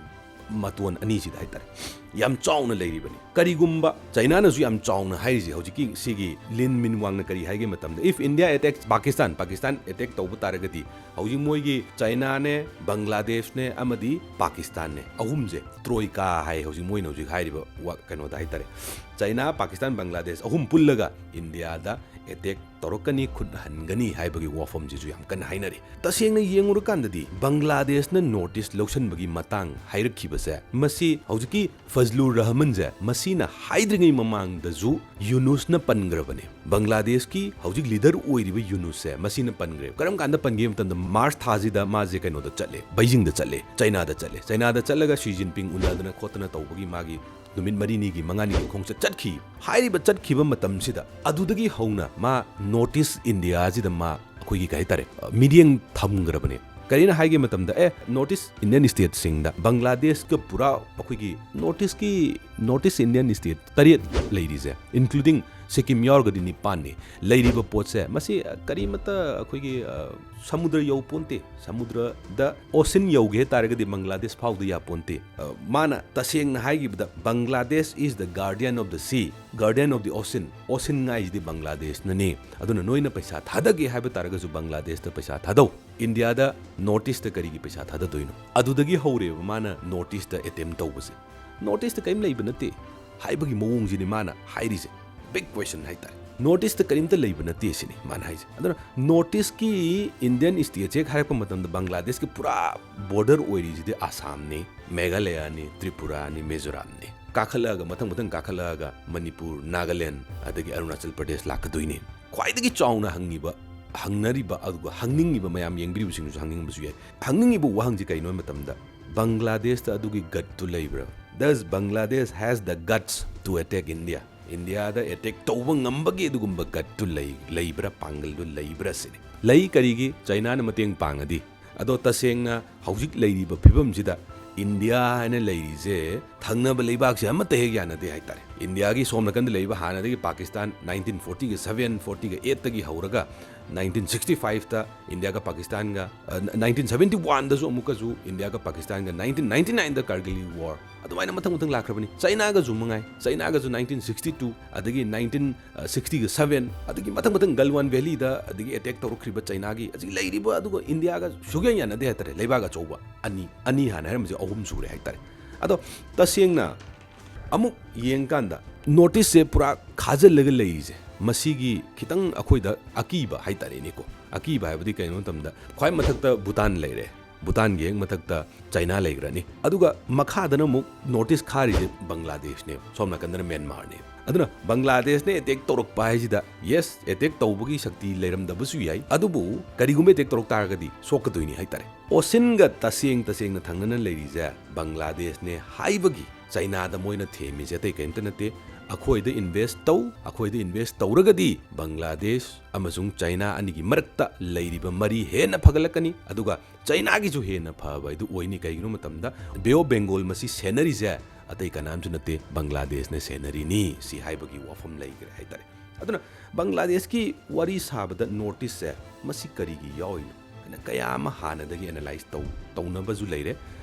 ꯃꯇꯣꯟ ꯑꯅꯤꯁꯤꯗ ꯍꯥꯏꯇꯥꯔꯦ, ꯌꯥꯝ ꯆꯥꯎꯅ ꯂꯩꯔꯤꯕꯅꯤ꯫ ꯀꯔꯤꯒꯨꯝꯕ ꯆꯩꯅꯥꯅꯁꯨ ꯌꯥꯝ ꯆꯥꯎꯅ ꯍꯥꯏꯔꯤꯁꯦ, ꯍꯧꯖꯤꯛꯀꯤ ꯁꯤꯒꯤ ꯂꯤꯟ ꯃꯤꯟꯋꯥꯡꯅ ꯀꯔꯤ ꯍꯥꯏꯒꯦ ꯃꯇꯝꯗ, "If India attacks Pakistan, Pakistan attack ꯇꯧꯕ ꯇꯥꯔꯒꯗꯤ", ꯍꯧꯖꯤꯛ ꯃꯣꯏꯒꯤ ꯆꯩꯅꯥꯅꯦ, ꯕꯪꯒ꯭ꯂꯥꯗꯦꯁꯅꯦ ꯑꯃꯗꯤ ꯄꯥꯀꯤꯁꯇꯥꯟꯅꯦ, ꯑꯍꯨꯝꯁꯦ, ꯇ꯭ꯔꯣꯏꯀꯥ ꯍꯥꯏ ꯍꯧꯖꯤꯛ ꯃꯣꯏꯅ ꯍꯧꯖꯤꯛ ꯍꯥꯏꯔꯤꯕ ꯋꯥ-, ꯀꯩꯅꯣꯗ ꯍꯥꯏꯇꯥꯔꯦ, ꯆꯩꯅꯥ, ꯄꯥꯀꯤꯁꯇꯥꯟ, ꯕꯪꯒ꯭ꯂꯥꯗꯦꯁ ꯑꯍꯨꯝ ꯄꯨꯜꯂꯒ ꯏꯟꯗꯤꯌꯥꯗ attack ꯇꯧꯔꯛꯀꯅꯤ, ꯈꯨꯠ ꯍꯟꯒꯅꯤ ꯍꯥꯏꯕꯒꯤ ꯋꯥꯐꯝꯁꯤꯁꯨ ꯌꯥꯝ ꯀꯟꯅ ꯍꯥꯏꯅꯔꯤ꯫ ꯇꯁꯦꯡꯅ ꯌꯦꯡꯉꯨꯔꯀꯥꯟꯗꯗꯤ ꯕꯪꯒ꯭ꯂꯥꯗꯦꯁꯅ North East ꯂꯧꯁꯤꯟꯕꯒꯤ ꯃꯇꯥꯡ ꯍꯥꯏꯔꯛꯈꯤꯕꯁꯦ, ꯃꯁꯤ ꯍꯧꯖꯤꯛꯀꯤ ꯐꯖꯂꯨꯔ ꯔꯍꯃꯟꯁꯦ, ꯃꯁꯤꯅ ꯍꯥꯏꯗ꯭ꯔꯤꯉꯩ ꯃꯃꯥꯡꯗꯁꯨ ꯌꯨꯅꯨꯁꯅ ꯄꯟꯈ꯭ꯔꯕꯅꯦ꯫ ꯕꯪꯒ꯭ꯂꯥꯗꯦꯁꯀꯤ ꯍꯧꯖꯤꯛ leader ꯑꯣꯏꯔꯤꯕ ꯌꯨꯅꯨꯁꯁꯦ ꯃꯁꯤꯅ ꯄꯟꯈ꯭ꯔꯦ꯫ ꯀꯔꯝ ꯀꯥꯟꯗ ꯄꯟꯒꯦ ꯃꯇꯝꯗ, ꯃꯥꯔꯆ ꯊꯥꯁꯤꯗ ꯃꯥꯁꯦ ꯀꯩꯅꯣꯗ ꯆꯠꯂꯦ, ꯕꯩꯖꯤꯡꯗ ꯆꯠꯂꯦ, ꯆꯩꯅꯥꯗ ꯆꯠꯂꯦ꯫ ꯆꯩꯅꯥꯗ ꯆꯠꯂꯒ ꯁꯤ ꯖꯤꯟꯄꯤꯡ ꯎꯅꯗꯅ ꯈꯣꯠꯇꯅ ꯇꯧꯕꯒꯤ ꯃꯥꯒꯤ ꯅꯨꯃꯤꯠ ꯃꯔꯤꯅꯤꯒꯤ, ꯃꯉꯥꯅꯤꯒꯤ ꯈꯣꯡꯆꯠ ꯆꯠꯈꯤ꯫ ꯍꯥꯏꯔꯤꯕ ꯆꯠꯈꯤꯕ ꯃꯇꯝꯁꯤꯗ, ꯑꯗꯨꯗꯒꯤ ꯍꯧꯅ ꯃꯥ North East ꯏꯟꯗꯤꯌꯥꯁꯤꯗ ꯃꯥ, ꯑꯩꯈꯣꯏꯒꯤ ꯀꯩ ꯍꯥꯏꯇꯥꯔꯦ, ꯃꯤꯠꯌꯦꯡ ꯊꯝꯈ꯭ꯔꯕꯅꯦ꯫ ꯀꯔꯤꯅ ꯍꯥꯏꯒꯦ ꯃꯇꯝꯗ, ꯑꯦ, North East Indian stateꯁꯤꯡꯗ, ꯕꯪꯒ꯭ꯂꯥꯗꯦꯁꯀ ꯄꯨꯔꯥ ꯑꯩꯈꯣꯏꯒꯤ North Eastꯀꯤ, North East Indian state ꯇꯔꯦꯠ ꯂꯩꯔꯤꯁꯦ, including ꯁꯤꯛꯀꯤꯝ ꯌꯥꯎꯔꯒꯗꯤ ꯅꯤꯄꯥꯟꯅꯤ꯫ ꯂꯩꯔꯤꯕ ꯄꯣꯠꯁꯦ ꯃꯁꯤ, ꯑ, ꯀꯔꯤꯃꯠꯇ ꯑꯩꯈꯣꯏꯒꯤ, ꯑ, ꯁꯃꯨꯗ꯭ꯔ ꯌꯧꯄꯣꯟꯇꯦ꯫ ꯁꯃꯨꯗ꯭ꯔꯗ, ocean ꯌꯧꯒꯦ ꯍꯥꯏ ꯇꯥꯔꯒꯗꯤ ꯕꯪꯒ꯭ꯂꯥꯗꯦꯁ ꯐꯥꯎꯗ ꯌꯥꯄꯣꯟꯇꯦ꯫ ꯑ, ꯃꯥꯅ ꯇꯁꯦꯡꯅ ꯍꯥꯏꯈꯤꯕꯗ, "Bangladesh is the guardian of the sea, guardian of the ocean." Ocean ꯉꯥꯏꯁꯤꯗꯤ ꯕꯪꯒ꯭ꯂꯥꯗꯦꯁꯅꯅꯤ꯫ ꯑꯗꯨꯅ ꯅꯣꯏꯅ ꯄꯩꯁꯥ ꯊꯥꯗꯒꯦ ꯍꯥꯏꯕ ꯇꯥꯔꯒꯁꯨ ꯕꯪꯒ꯭ꯂꯥꯗꯦꯁꯇ ꯄꯩꯁꯥ ꯊꯥꯗꯧ꯫ ꯏꯟꯗꯤꯌꯥꯗ North Eastꯇ ꯀꯔꯤꯒꯤ ꯄꯩꯁꯥ ꯊꯥꯗꯗꯣꯏꯅꯣ? ꯑꯗꯨꯗꯒꯤ ꯍꯧꯔꯦꯕ ꯃꯥꯅ North Eastꯇ attempt ꯇꯧꯕꯁꯦ꯫ North Eastꯇ ꯀꯔꯤꯝ ꯂꯩꯕ ꯅꯠꯇꯦ ꯍꯥꯏꯕꯒꯤ ꯃꯑꯣꯡꯁꯤꯅꯤ ꯃꯥꯅ ꯍꯥꯏꯔꯤꯁꯦ꯫ Big question ꯍꯥꯏꯇꯥꯔꯦ꯫ North Eastꯇ ꯀꯔꯤꯝꯇ ꯂꯩꯕ ꯅꯠꯇꯦ ꯁꯤꯅꯤ ꯃꯥꯅ ꯍꯥꯏꯁꯦ꯫ ꯑꯗꯨꯅ North Eastꯀꯤ Indian states ꯍꯦꯛ ꯍꯥꯏꯔꯛꯄ ꯃꯇꯝꯗ ꯕꯪꯒ꯭ꯂꯥꯗꯦꯁꯀꯤ ꯄꯨꯔꯥ border ꯑꯣꯏꯔꯤꯁꯤꯗꯤ ꯑꯁꯥꯝꯅꯤ, ꯃꯦꯘꯥꯂꯌꯥꯅꯤ, ꯇ꯭ꯔꯤꯄꯨꯔꯥꯅꯤ, ꯃꯤꯖꯣꯔꯥꯝꯅꯤ꯫ ꯀꯥꯈꯠꯂꯛꯑꯒ, ꯃꯊꯪ ꯃꯊꯪ ꯀꯥꯈꯠꯂꯛꯑꯒ ꯃꯅꯤꯄꯨꯔ, ꯅꯥꯒꯥꯂꯦꯟ, ꯑꯗꯒꯤ ꯑꯔꯨꯅꯥꯆꯜ ꯄ꯭ꯔꯗꯦꯁ ꯂꯥꯛꯀꯗꯣꯏꯅꯤ꯫ ꯈ꯭ꯋꯥꯏꯗꯒꯤ ꯆꯥꯎꯅ ꯍꯪꯉꯤꯕ, ꯍꯪꯅꯔꯤꯕ, ꯑꯗꯨꯒ ꯍꯪꯅꯤꯡꯉꯤꯕ ꯃꯌꯥꯝ ꯌꯦꯡꯕꯤꯔꯤꯕꯁꯤꯡꯁꯨ ꯍꯪꯅꯤꯡꯕꯁꯨ ꯌꯥꯏ꯫ ꯍꯪꯅꯤꯡꯉꯤꯕ ꯋꯥꯍꯪꯁꯤ ꯀꯩꯅꯣ ꯍꯥꯏꯕ ꯃꯇꯝꯗ, ꯕꯪꯒ꯭ꯂꯥꯗꯦꯁꯇ ꯑꯗꯨꯒꯤ gutꯇꯨ ꯂꯩꯕ꯭ꯔꯥ? Does Bangladesh has the guts to attack India? ꯏꯟꯗꯤꯌꯥꯗ attack ꯇꯧꯕ ꯉꯝꯕꯒꯤ ꯑꯗꯨꯒꯨꯝꯕ gutꯇꯨ ꯂꯩ-, ꯂꯩꯕ꯭ꯔꯥ, ꯄꯥꯡꯒꯜꯗꯨ ꯂꯩꯕ꯭ꯔꯥ ꯁꯤꯅꯤ꯫ ꯂꯩ, ꯀꯔꯤꯒꯤ? ꯆꯩꯅꯥꯅ ꯃꯇꯦꯡ ꯄꯥꯡꯉꯗꯤ꯫ ꯑꯗꯣ ꯇꯁꯦꯡꯅ ꯍꯧꯖꯤꯛ ꯂꯩꯔꯤꯕ ꯐꯤꯕꯝꯁꯤꯗ ꯏꯟꯗꯤꯌꯥ ꯍꯥꯏꯅ ꯂꯩꯔꯤꯁꯦ ꯊꯪꯅꯕ ꯂꯩꯕꯥꯛꯁꯦ ꯑꯃꯠꯇ ꯍꯦꯛ ꯌꯥꯅꯗꯦ ꯍꯥꯏꯇꯥꯔꯦ꯫ ꯏꯟꯗꯤꯌꯥꯒꯤ ꯁꯣꯝ ꯅꯥꯀꯟꯗ ꯂꯩꯕ ꯍꯥꯟꯅꯗꯒꯤ ꯄꯥꯀꯤꯁꯇꯥꯟ nineteen fortyꯒ seven, fortyꯒ eightꯇꯒꯤ ꯍꯧꯔꯒ nineteen sixty fiveꯇ ꯏꯟꯗꯤꯌꯥꯒ ꯄꯥꯀꯤꯁꯇꯥꯟꯒ, ꯑ, nineteen seventy oneꯗꯁꯨ ꯑꯃꯨꯛꯀꯁꯨ ꯏꯟꯗꯤꯌꯥꯒ ꯄꯥꯀꯤꯁꯇꯥꯟꯒ, nineteen ninety nineꯗ Kargil War, ꯑꯗꯨꯃꯥꯏꯅ ꯃꯊꯪ ꯃꯊꯪ ꯂꯥꯛꯈ꯭ꯔꯕꯅꯤ꯫ ꯆꯩꯅꯥꯒꯁꯨ ꯃꯉꯥꯏ, ꯆꯩꯅꯥꯒꯁꯨ nineteen sixty two, ꯑꯗꯒꯤ nineteen sixtyꯒ seven, ꯑꯗꯒꯤ ꯃꯊꯪ ꯃꯊꯪ ꯒꯜꯋꯥꯟ ꯚꯦꯂꯤꯗ ꯑꯗꯒꯤ attack ꯇꯧꯔꯛꯈ꯭ꯔꯤꯕ ꯆꯩꯅꯥꯒꯤ, ꯍꯧꯖꯤꯛ ꯂꯩꯔꯤꯕ, ꯑꯗꯨꯒ ꯏꯟꯗꯤꯌꯥꯒ ꯁꯨꯛꯌꯥ ꯌꯥꯅꯗꯦ ꯍꯥꯏꯇꯥꯔꯦ꯫ ꯂꯩꯕꯥꯛ ꯑꯆꯧꯕ ꯑꯅꯤ, ꯑꯅꯤ ꯍꯥꯟꯅ ꯍꯥꯏꯔꯝꯕꯁꯦ ꯑꯍꯨꯝ ꯁꯨꯔꯦ ꯍꯥꯏꯇꯥꯔꯦ꯫ ꯑꯗꯣ ꯇꯁꯦꯡꯅ ꯑꯃꯨꯛ ꯌꯦꯡꯀꯥꯟꯗ North Eastꯁꯦ ꯄꯨꯔꯥ ꯈꯥꯖꯤꯜꯂꯒ ꯂꯩꯔꯤꯁꯦ, ꯃꯁꯤꯒꯤ ꯈꯤꯇꯪ ꯑꯩꯈꯣꯏꯗ ꯑꯀꯤꯕ ꯍꯥꯏꯇꯥꯔꯦꯅꯦꯀꯣ꯫ ꯑꯀꯤꯕ ꯍꯥꯏꯕꯗꯤ ꯀꯩꯅꯣ ꯍꯥꯏꯕ ꯃꯇꯝꯗ, ꯈ꯭ꯋꯥꯏ ꯃꯊꯛꯇ ꯚꯨꯇꯥꯟ ꯂꯩꯔꯦ, ꯚꯨꯇꯥꯟꯒꯤ ꯍꯦꯛ ꯃꯊꯛꯇ ꯆꯩꯅꯥ ꯂꯩꯈ꯭ꯔꯅꯤ, ꯑꯗꯨꯒ ꯃꯈꯥꯗꯅ ꯑꯃꯨꯛ North East ꯈꯥꯔꯤꯁꯦ ꯕꯪꯒ꯭ꯂꯥꯗꯦꯁꯅꯦꯕ, ꯁꯣꯝ ꯅꯥꯀꯟꯗꯅ ꯃ꯭ꯌꯥꯟꯃꯥꯔꯅꯦꯕ꯫ ꯑꯗꯨꯅ ꯕꯪꯒ꯭ꯂꯥꯗꯦꯁꯅ attack ꯇꯧꯔꯛꯄ ꯍꯥꯏꯁꯤꯗ, yes, attack ꯇꯧꯕꯒꯤ ꯁꯛꯇꯤ ꯂꯩꯔꯝꯗꯕꯁꯨ ꯌꯥꯏ, ꯑꯗꯨꯕꯨ ꯀꯔꯤꯒꯨꯝꯕ attack ꯇꯧꯔꯛ ꯇꯥꯔꯒꯗꯤ ꯁꯣꯛꯀꯗꯣꯏꯅꯤ ꯍꯥꯏꯇꯥꯔꯦ꯫ Oceanꯒ ꯇꯁꯦꯡ ꯇꯁꯦꯡꯅ ꯊꯪꯅꯅ ꯂꯩꯔꯤꯁꯦ ꯕꯪꯒ꯭ꯂꯥꯗꯦꯁꯅꯦ ꯍꯥꯏꯕꯒꯤ ꯆꯩꯅꯥꯗ ꯃꯣꯏꯅ ꯊꯦꯝꯃꯤꯁꯦ ꯑꯇꯩ ꯀꯔꯤꯝꯇ ꯅꯠꯇꯦ꯫ ꯑꯩꯈꯣꯏꯗ ꯏꯟꯚꯦꯁ ꯇꯧ, ꯑꯩꯈꯣꯏꯗ ꯏꯟꯚꯦꯁ ꯇꯧꯔꯒꯗꯤ ꯕꯪꯒ꯭ꯂꯥꯗꯦꯁ ꯑꯃꯁꯨꯡ ꯆꯩꯅꯥ ꯑꯅꯤꯒꯤ ꯃꯔꯛꯇ ꯂꯩꯔꯤꯕ ꯃꯔꯤ ꯍꯦꯟꯅ ꯐꯒꯠꯂꯛꯀꯅꯤ, ꯑꯗꯨꯒ ꯆꯩꯅꯥꯒꯤꯁꯨ ꯍꯦꯟꯅ ꯐꯕ ꯍꯥꯏꯗꯨ ꯑꯣꯏꯅꯤ꯫ ꯀꯩꯒꯤꯅꯣ ꯃꯇꯝꯗ ꯕꯦ ꯑꯣꯐ ꯕꯦꯡꯒꯣꯜ ꯃꯁꯤ ꯁꯦꯟꯅꯔꯤꯁꯦ ꯑꯇꯩ ꯀꯅꯥꯝꯁꯨ ꯅꯠꯇꯦ, ꯕꯪꯒ꯭ꯂꯥꯗꯦꯁꯅ ꯁꯦꯟꯅꯔꯤꯅꯤ, ꯁꯤ ꯍꯥꯏꯕꯒꯤ ꯋꯥꯐꯝ ꯂꯩꯈ꯭ꯔꯦ ꯍꯥꯏꯇꯥꯔꯦ꯫ ꯑꯗꯨꯅ ꯕꯪꯒ꯭ꯂꯥꯗꯦꯁꯀꯤ ꯋꯥꯔꯤ ꯁꯥꯕꯗ ꯅꯣꯔꯠ ꯏꯁꯁꯦ ꯃꯁꯤ ꯀꯔꯤꯒꯤ ꯌꯥꯎꯔꯤꯅꯣ ꯍꯥꯏꯅ ꯀꯌꯥ ꯑꯃ ꯍꯥꯟꯅꯗꯒꯤ ꯑꯦꯅꯥꯂꯥꯏꯁ ꯇꯧ ꯇꯧꯅꯕꯁꯨ ꯂꯩꯔꯦ꯫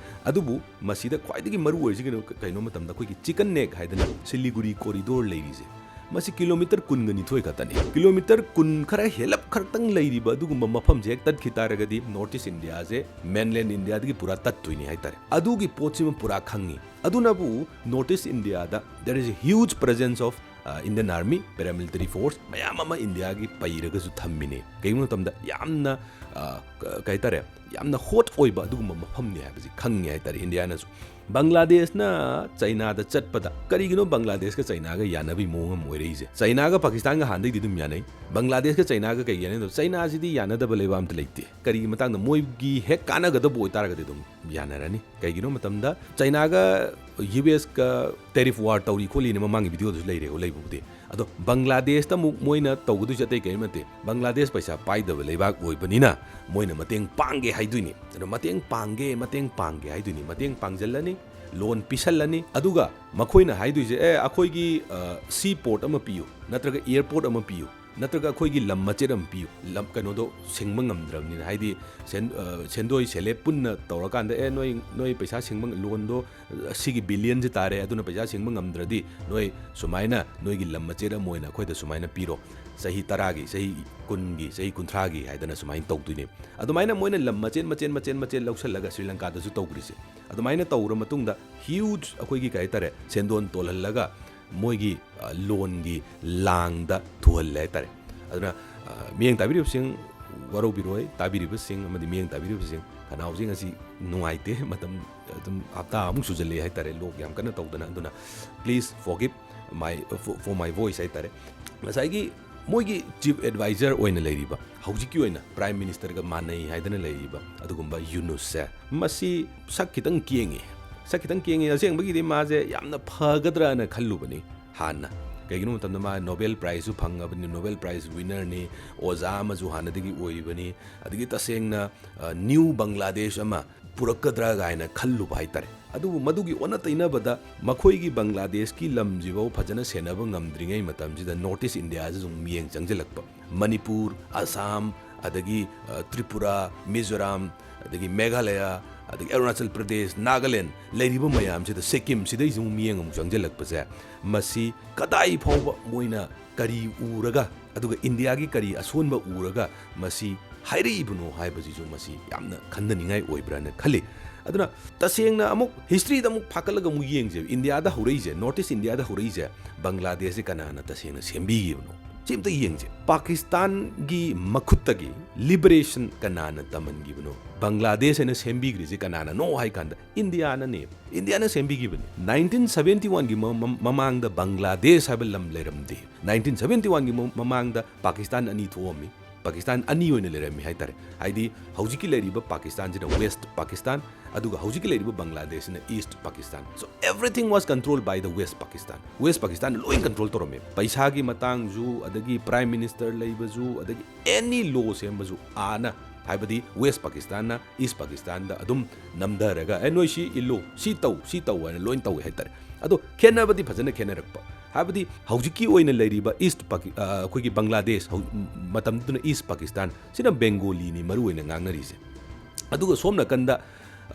ꯑꯗꯨꯕꯨ ꯃꯁꯤꯗ ꯈ꯭ꯋꯥꯏꯗꯒꯤ ꯃꯔꯨ ꯑꯣꯏꯔꯤꯁꯤ ꯀꯩꯅꯣ ꯀꯩꯅꯣ ꯃꯇꯝꯗ ꯑꯩꯈꯣꯏꯒꯤ ꯆꯤꯀꯟ ꯅꯦꯛ ꯍꯥꯏꯗꯅ ꯁꯤꯂꯤꯒꯨꯔꯤ ꯀꯣꯔꯤꯗꯣꯔ ꯂꯩꯔꯤꯁꯦ, ꯃꯁꯤ ꯀꯤꯂꯣꯃꯤꯇꯔ ꯀꯨꯟꯒ ꯅꯤꯊꯣꯏ ꯈꯛꯇꯅꯤ꯫ ꯀꯤꯂꯣꯃꯤꯇꯔ ꯀꯨꯟ ꯈꯔ ꯍꯦꯜꯂꯞ ꯈꯔꯇꯪ ꯂꯩꯔꯤꯕ ꯑꯗꯨꯒꯨꯝꯕ ꯃꯐꯝꯁꯦ ꯍꯦꯛ ꯇꯠꯈꯤ ꯇꯥꯔꯒꯗꯤ ꯅꯣꯔꯠ ꯏꯁ ꯏꯟꯗꯤꯌꯥꯁꯦ ꯃꯦꯟꯂꯦꯟ ꯏꯟꯗꯤꯌꯥꯗꯒꯤ ꯄꯨꯔꯥ ꯇꯠꯇꯣꯏꯅꯤ ꯍꯥꯏꯇꯥꯔꯦ꯫ ꯑꯗꯨꯒꯤ ꯄꯣꯠꯁꯤꯃ ꯄꯨꯔꯥ ꯈꯪꯉꯤ꯫ ꯑꯗꯨꯅꯕꯨ ꯅꯣꯔꯠ ꯏꯁ ꯏꯟꯗꯤꯌꯥꯗ there is a huge presence of Indian Army, paramilitary force ꯃꯌꯥꯝ ꯑꯃ ꯏꯟꯗꯤꯌꯥꯒꯤ ꯄꯩꯔꯒꯁꯨ ꯊꯝꯃꯤꯅꯦ꯫ ꯀꯩꯒꯤꯅꯣ ꯃꯇꯝꯗ ꯌꯥꯝꯅ, ꯑ, ꯀ-, ꯀꯩ ꯍꯥꯏꯇꯥꯔꯦ, ꯌꯥꯝꯅ ꯍꯣꯠ ꯑꯣꯏꯕ ꯑꯗꯨꯒꯨꯝꯕ ꯃꯐꯝꯅꯤ ꯍꯥꯏꯕꯁꯤ ꯈꯪꯉꯦ ꯍꯥꯏꯇꯥꯔꯦ ꯏꯟꯗꯤꯌꯥꯅꯁꯨ꯫ ꯕꯪꯒ꯭ꯂꯥꯗꯦꯁꯅ ꯆꯩꯅꯥꯗ ꯆꯠꯄꯗ ꯀꯔꯤꯒꯤꯅꯣ ꯕꯪꯒ꯭ꯂꯥꯗꯦꯁꯀ ꯆꯩꯅꯥꯒ ꯌꯥꯅꯕꯒꯤ ꯃꯑꯣꯡ ꯑꯃ ꯑꯣꯏꯔꯛꯏꯁꯦ? ꯆꯩꯅꯥꯒ ꯄꯥꯀꯤꯁꯇꯥꯟꯒ ꯍꯥꯟꯅꯗꯩꯗꯤ ꯑꯗꯨꯝ ꯌꯥꯅꯩ, ꯕꯪꯒ꯭ꯂꯥꯗꯦꯁꯀ ꯆꯩꯅꯥꯒ ꯀꯩꯒꯤ ꯌꯥꯅꯩꯅꯣ? ꯆꯩꯅꯥꯁꯤꯗꯤ ꯌꯥꯅꯗꯕ ꯂꯩꯕꯥꯛ ꯑꯝꯇ ꯂꯩꯇꯦ꯫ ꯀꯔꯤꯒꯤ ꯃꯇꯥꯡꯗ? ꯃꯣꯏꯒꯤ ꯍꯦꯛ ꯀꯥꯟꯅꯒꯗꯕ ꯑꯣꯏꯇꯥꯔꯒꯗꯤ ꯑꯗꯨꯝ ꯌꯥꯅꯔꯅꯤ꯫ ꯀꯩꯒꯤꯅꯣ ꯃꯇꯝꯗ ꯆꯩꯅꯥꯒ ꯌꯨ ꯑꯦꯁꯀ ꯇꯦꯔꯤꯐ ꯋꯥꯔ ꯇꯧꯔꯤ ꯈꯣꯠꯂꯤꯅ ꯃꯃꯥꯡꯒꯤ ꯚꯤꯗꯤꯑꯣꯗꯁꯨ ꯂꯩꯔꯦ ꯂꯩꯕꯕꯨꯗꯤ꯫ ꯑꯗꯣ ꯕꯪꯒ꯭ꯂꯥꯗꯦꯁꯇ ꯑꯃꯨꯛ ꯃꯣꯏꯅ ꯇꯧꯒꯗꯣꯏꯁꯦ ꯑꯇꯩ ꯀꯔꯤꯝ ꯅꯠꯇꯦ, ꯕꯪꯒ꯭ꯂꯥꯗꯦꯁ ꯄꯩꯁꯥ ꯄꯥꯏꯗꯕ ꯂꯩꯕꯥꯛ ꯑꯣꯏꯕꯅꯤꯅ ꯃꯣꯏꯅ ꯃꯇꯦꯡ ꯄꯥꯡꯒꯦ ꯍꯥꯏꯗꯣꯏꯅꯤ꯫ ꯑꯗꯣ ꯃꯇꯦꯡ ꯄꯥꯡꯒꯦ, ꯃꯇꯦꯡ ꯄꯥꯡꯒꯦ ꯍꯥꯏꯗꯣꯏꯅꯤ, ꯃꯇꯦꯡ ꯄꯥꯡꯁꯤꯜꯂꯅꯤ, ꯂꯣꯟ ꯄꯤꯁꯜꯂꯅꯤ, ꯑꯗꯨꯒ ꯃꯈꯣꯏꯅ ꯍꯥꯏꯗꯣꯏꯁꯦ, "ꯑꯦ, ꯑꯩꯈꯣꯏꯒꯤ, ꯑ, ꯁꯤ ꯄꯣꯔꯠ ꯑꯃ ꯄꯤꯌꯨ, ꯅꯠꯇ꯭ꯔꯒ ꯑꯦꯌꯔꯄꯣꯔꯠ ꯑꯃ ꯄꯤꯌꯨ, ꯅꯠꯇ꯭ꯔꯒ ꯑꯩꯈꯣꯏꯒꯤ ꯂꯝ ꯃꯆꯦꯠ ꯑꯃ ꯄꯤꯌꯨ", ꯂꯝ, ꯀꯩꯅꯣꯗꯣ ꯁꯤꯡꯕ ꯉꯝꯗ꯭ꯔꯕꯅꯤꯅ, ꯍꯥꯏꯗꯤ ꯁꯦꯟ-, ꯑ, ꯁꯦꯟꯗꯣꯏ ꯁꯦꯂꯦꯞ ꯄꯨꯟꯅ ꯇꯧꯔꯀꯥꯟꯗ, "ꯑꯦ, ꯅꯣꯏ, ꯅꯣꯏ ꯄꯩꯁꯥ ꯁꯤꯡꯕ ꯉ-, ꯂꯣꯟꯗꯣ, ꯑ, ꯁꯤꯒꯤ ꯕꯤꯂꯤꯌꯟꯁꯤ ꯇꯥꯔꯦ, ꯑꯗꯨꯅ ꯄꯩꯁꯥ ꯁꯤꯡꯕ ꯉꯝꯗ꯭ꯔꯗꯤ ꯅꯣꯏ ꯁꯨꯃꯥꯏꯅ ꯅꯣꯏꯒꯤ ꯂꯝ ꯃꯆꯦꯠ ꯑꯃ ꯑꯣꯏꯅ ꯑꯩꯈꯣꯏꯗ ꯁꯨꯃꯥꯏꯅ ꯄꯤꯔꯣ, ꯆꯍꯤ ꯇꯔꯥꯒꯤ, ꯆꯍꯤ ꯀꯨꯟꯒꯤ, ꯆꯍꯤ ꯀꯨꯟꯊ꯭ꯔꯥꯒꯤ" ꯍꯥꯏꯗꯅ ꯁꯨꯃꯥꯏꯅ ꯇꯧꯗꯣꯏꯅꯦ꯫ ꯑꯗꯨꯃꯥꯏꯅ ꯃꯣꯏꯅ ꯂꯝ ꯃꯆꯦꯠ, ꯃꯆꯦꯠ, ꯃꯆꯦꯠ, ꯃꯆꯦꯠ ꯂꯧꯁꯜꯂꯒ ꯁ꯭ꯔꯤ ꯂꯪꯀꯥꯗꯁꯨ ꯇꯧꯈ꯭ꯔꯤꯁꯦ꯫ ꯑꯗꯨꯃꯥꯏꯅ ꯇꯧꯔ ꯃꯇꯨꯡꯗ ꯍ꯭ꯌꯨꯖ ꯑꯩꯈꯣꯏꯒꯤ, ꯀꯩ ꯍꯥꯏꯇꯥꯔꯦ, ꯁꯦꯟꯗꯣꯟ ꯇꯣꯜꯍꯜꯂꯒ ꯃꯣꯏꯒꯤ, ꯑ, ꯂꯣꯟꯒꯤ ꯂꯥꯡꯗ ꯊꯨꯍꯜꯂꯦ ꯍꯥꯏꯇꯥꯔꯦ꯫ ꯑꯗꯨꯅ, ꯑ, ꯃꯤꯠꯌꯦꯡ ꯇꯥꯕꯤꯔꯤꯕꯁꯤꯡ ꯋꯥꯔꯧꯕꯤꯔꯣꯏ, ꯇꯥꯕꯤꯔꯤꯕꯁꯤꯡ ꯑꯃꯗꯤ ꯃꯤꯠꯌꯦꯡ ꯇꯥꯕꯤꯔꯤꯕꯁꯤꯡ, ꯈꯅꯥꯎꯁꯤꯡ ꯑꯁꯤ ꯅꯨꯡꯉꯥꯏꯇꯦ, ꯃꯇꯝ ꯑꯗꯨꯝ ꯍꯞꯇꯥ ꯑꯃꯨꯛ ꯁꯨꯖꯜꯂꯛꯑꯦ ꯍꯥꯏꯇꯥꯔꯦ, ꯂꯣꯛ ꯌꯥꯝ ꯀꯟꯅ ꯇꯧꯗꯅ꯫ ꯑꯗꯨꯅ please forgive my, for, for my voice ꯍꯥꯏꯇꯥꯔꯦ꯫ ꯉꯁꯥꯏꯒꯤ ꯃꯣꯏꯒꯤ ꯆꯤꯐ ꯑꯦꯗꯚꯥꯏꯖꯔ ꯑꯣꯏꯅ ꯂꯩꯔꯤꯕ, ꯍꯧꯖꯤꯛꯀꯤ ꯑꯣꯏꯅ ꯄ꯭ꯔꯥꯏꯝ ꯃꯤꯅꯤꯁꯇꯔꯒ ꯃꯥꯟꯅꯩ ꯍꯥꯏꯗꯅ ꯂꯩꯔꯤꯕ ꯑꯗꯨꯒꯨꯝꯕ ꯌꯨꯅꯨꯁꯁꯦ, ꯃꯁꯤ ꯁꯛ ꯈꯤꯇꯪ ꯀꯦꯡꯉꯤ꯫ ꯁꯛ ꯈꯤꯇꯪ ꯀꯦꯡꯉꯤ꯫ ꯑꯁꯦꯡꯕꯒꯤꯗꯤ ꯃꯥꯁꯦ ꯌꯥꯝꯅ ꯐꯒꯗ꯭ꯔꯅ ꯈꯜꯂꯨꯕꯅꯤ꯫ ꯍꯥꯟꯅ꯫ ꯀꯩꯒꯤꯅꯣ ꯃꯇꯝꯗ ꯃꯥ Nobel Prizeꯁꯨ ꯐꯪꯉꯕꯅꯤ, Nobel Prize winnerꯅꯤ, ꯑꯣꯖꯥ ꯑꯃꯁꯨ ꯍꯥꯟꯅꯗꯒꯤ ꯑꯣꯏꯕꯅꯤ꯫ ꯑꯗꯒꯤ ꯇꯁꯦꯡꯅ, ꯑ, new Bangladesh ꯑꯃ ꯄꯨꯔꯛꯀꯗ꯭ꯔꯥ ꯀꯥꯏꯅ ꯈꯜꯂꯨꯕ ꯍꯥꯏꯇꯥꯔꯦ꯫ ꯑꯗꯨꯕꯨ ꯃꯗꯨꯒꯤ ꯑꯣꯟꯅ ꯇꯩꯅꯕꯗ ꯃꯈꯣꯏꯒꯤ ꯕꯪꯒ꯭ꯂꯥꯗꯦꯁꯀꯤ ꯂꯝꯁꯤꯐꯥꯎ ꯐꯖꯅ ꯁꯦꯟꯅꯕ ꯉꯝꯗ꯭ꯔꯤꯉꯩ ꯃꯇꯝꯁꯤꯗ North East Indiaꯁꯤꯁꯨ ꯃꯤꯠꯌꯦꯡ ꯆꯪꯁꯤꯜꯂꯛꯄ꯫ ꯃꯅꯤꯄꯨꯔ, ꯑꯁꯥꯝ, ꯑꯗꯒꯤ, ꯑ, ꯇ꯭ꯔꯤꯄꯨꯔꯥ, ꯃꯤꯖꯣꯔꯥꯝ, ꯑꯗꯒꯤ ꯃꯦꯘꯥꯂꯌꯥ, ꯑꯗꯒꯤ ꯑꯔꯨꯅꯥꯆꯜ ꯄ꯭ꯔꯗꯦꯁ, ꯅꯥꯒꯥꯂꯦꯟ ꯂꯩꯔꯤꯕ ꯃꯌꯥꯝꯁꯤꯗ, ꯁꯤꯛꯀꯤꯝꯁꯤꯗꯩꯁꯨ ꯑꯃꯨꯛ ꯃꯤꯠꯌꯦꯡ ꯑꯃꯨꯛ ꯆꯪꯁꯤꯜꯂꯛꯄꯁꯦ, ꯃꯁꯤ ꯀꯗꯥꯏ ꯐꯥꯎꯕ ꯃꯣꯏꯅ ꯀꯔꯤ ꯎꯔꯒ, ꯑꯗꯨꯒ ꯏꯟꯗꯤꯌꯥꯒꯤ ꯀꯔꯤ ꯑꯁꯣꯟꯕ ꯎꯔꯒ ꯃꯁꯤ ꯍꯥꯏꯔꯛꯏꯕꯅꯣ ꯍꯥꯏꯕꯁꯤꯁꯨ ꯃꯁꯤ ꯌꯥꯝꯅ ꯈꯟꯅꯅꯤꯡꯉꯥꯏ ꯑꯣꯏꯕ꯭ꯔꯥꯅ ꯈꯜꯂꯤ꯫ ꯑꯗꯨꯅ ꯇꯁꯦꯡꯅ ꯑꯃꯨꯛ historyꯗ ꯑꯃꯨꯛ ꯐꯥꯀꯠꯂꯒ ꯑꯃꯨꯛ ꯌꯦꯡꯁꯦ, ꯏꯟꯗꯤꯌꯥꯗ ꯍꯧꯔꯛꯏꯁꯦ, North East Indiaꯗ ꯍꯧꯔꯛꯏꯁꯦ, ꯕꯪꯒ꯭ꯂꯥꯗꯦꯁꯁꯦ ꯀꯅꯥꯅ ꯇꯁꯦꯡꯅ ꯁꯦꯝꯕꯤꯈꯤꯕꯅꯣ? ꯁꯤ ꯑꯝꯇ ꯌꯦꯡꯁꯦ꯫ ꯄꯥꯀꯤꯁꯇꯥꯟꯒꯤ ꯃꯈꯨꯠꯇꯒꯤ liberation ꯀꯅꯥꯅ ꯇꯝꯍꯟꯈꯤꯕꯅꯣ? ꯕꯪꯒ꯭ꯂꯥꯗꯦꯁ ꯍꯥꯏꯅ ꯁꯦꯝꯕꯤꯈ꯭ꯔꯤꯁꯦ ꯀꯅꯥꯅꯅꯣ ꯍꯥꯏ ꯀꯥꯟꯗ ꯏꯟꯗꯤꯌꯥꯅꯅꯦ꯫ ꯏꯟꯗꯤꯌꯥꯅ ꯁꯦꯝꯕꯤꯈꯤꯕꯅꯤ꯫ Nineteen seventy oneꯒꯤ ꯃ-, ꯃ-, ꯃꯃꯥꯡꯗ ꯕꯪꯒ꯭ꯂꯥꯗꯦꯁ ꯍꯥꯏꯕ ꯂꯝ ꯂꯩꯔꯝꯗꯦ꯫ Nineteen seventy oneꯒꯤ ꯃ-, ꯃꯃꯥꯡꯗ ꯄꯥꯀꯤꯁꯇꯥꯟ ꯑꯅꯤ ꯊꯣꯛꯑꯝꯃꯤ꯫ ꯄꯥꯀꯤꯁꯇꯥꯟ ꯑꯅꯤ ꯑꯣꯏꯅ ꯂꯩꯔꯝꯃꯤ ꯍꯥꯏꯇꯥꯔꯦ꯫ ꯍꯥꯏꯗꯤ ꯍꯧꯖꯤꯛꯀꯤ ꯂꯩꯔꯤꯕ ꯄꯥꯀꯤꯁꯇꯥꯟꯁꯤꯅ West ꯄꯥꯀꯤꯁꯇꯥꯟ, ꯑꯗꯨꯒ ꯍꯧꯖꯤꯛꯀꯤ ꯂꯩꯔꯤꯕ ꯕꯪꯒ꯭ꯂꯥꯗꯦꯁꯁꯤꯅ East Pakistan. So everything was controlled by the West Pakistan. West ꯄꯥꯀꯤꯁꯇꯥꯟꯅ ꯂꯣꯏ control ꯇꯧꯔꯝꯃꯤ꯫ ꯄꯩꯁꯥꯒꯤ ꯃꯇꯥꯡꯁꯨ, ꯑꯗꯒꯤ Prime Minister ꯂꯩꯕꯁꯨ, ꯑꯗꯒꯤ any law ꯁꯦꯝꯕꯁꯨ ꯑꯥꯅ, ꯍꯥꯏꯕꯗꯤ West ꯄꯥꯀꯤꯁꯇꯥꯟꯅ East ꯄꯥꯀꯤꯁꯇꯥꯟꯗ ꯑꯗꯨꯝ ꯅꯝꯊꯔꯒ, "ꯑꯦ, ꯅꯣꯏ ꯁꯤ ꯏꯜꯂꯨ, ꯁꯤ ꯇꯧ, ꯁꯤ ꯇꯧ" ꯍꯥꯏꯅ ꯂꯣꯏ ꯇꯧꯏ ꯍꯥꯏꯇꯥꯔꯦ꯫ ꯑꯗꯣ ꯈꯦꯠꯅꯕꯗꯤ ꯐꯖꯅ ꯈꯦꯠꯅꯔꯛꯄ꯫ ꯍꯥꯏꯕꯗꯤ ꯍꯧꯖꯤꯛꯀꯤ ꯑꯣꯏꯅ ꯂꯩꯔꯤꯕ East ꯄꯥꯀꯤ-, ꯑ, ꯑꯩꯈꯣꯏꯒꯤ ꯕꯪꯒ꯭ꯂꯥꯗꯦꯁ, ꯍꯧ-, ꯃꯇꯝꯗꯨꯗꯅ East ꯄꯥꯀꯤꯁꯇꯥꯟ, ꯁꯤꯅ ꯕꯦꯡꯒꯣꯂꯤꯅꯤ ꯃꯔꯨ ꯑꯣꯏꯅ ꯉꯥꯡꯅꯔꯤꯁꯦ꯫ ꯑꯗꯨꯒ ꯁꯣꯝ ꯅꯥꯀꯟꯗ,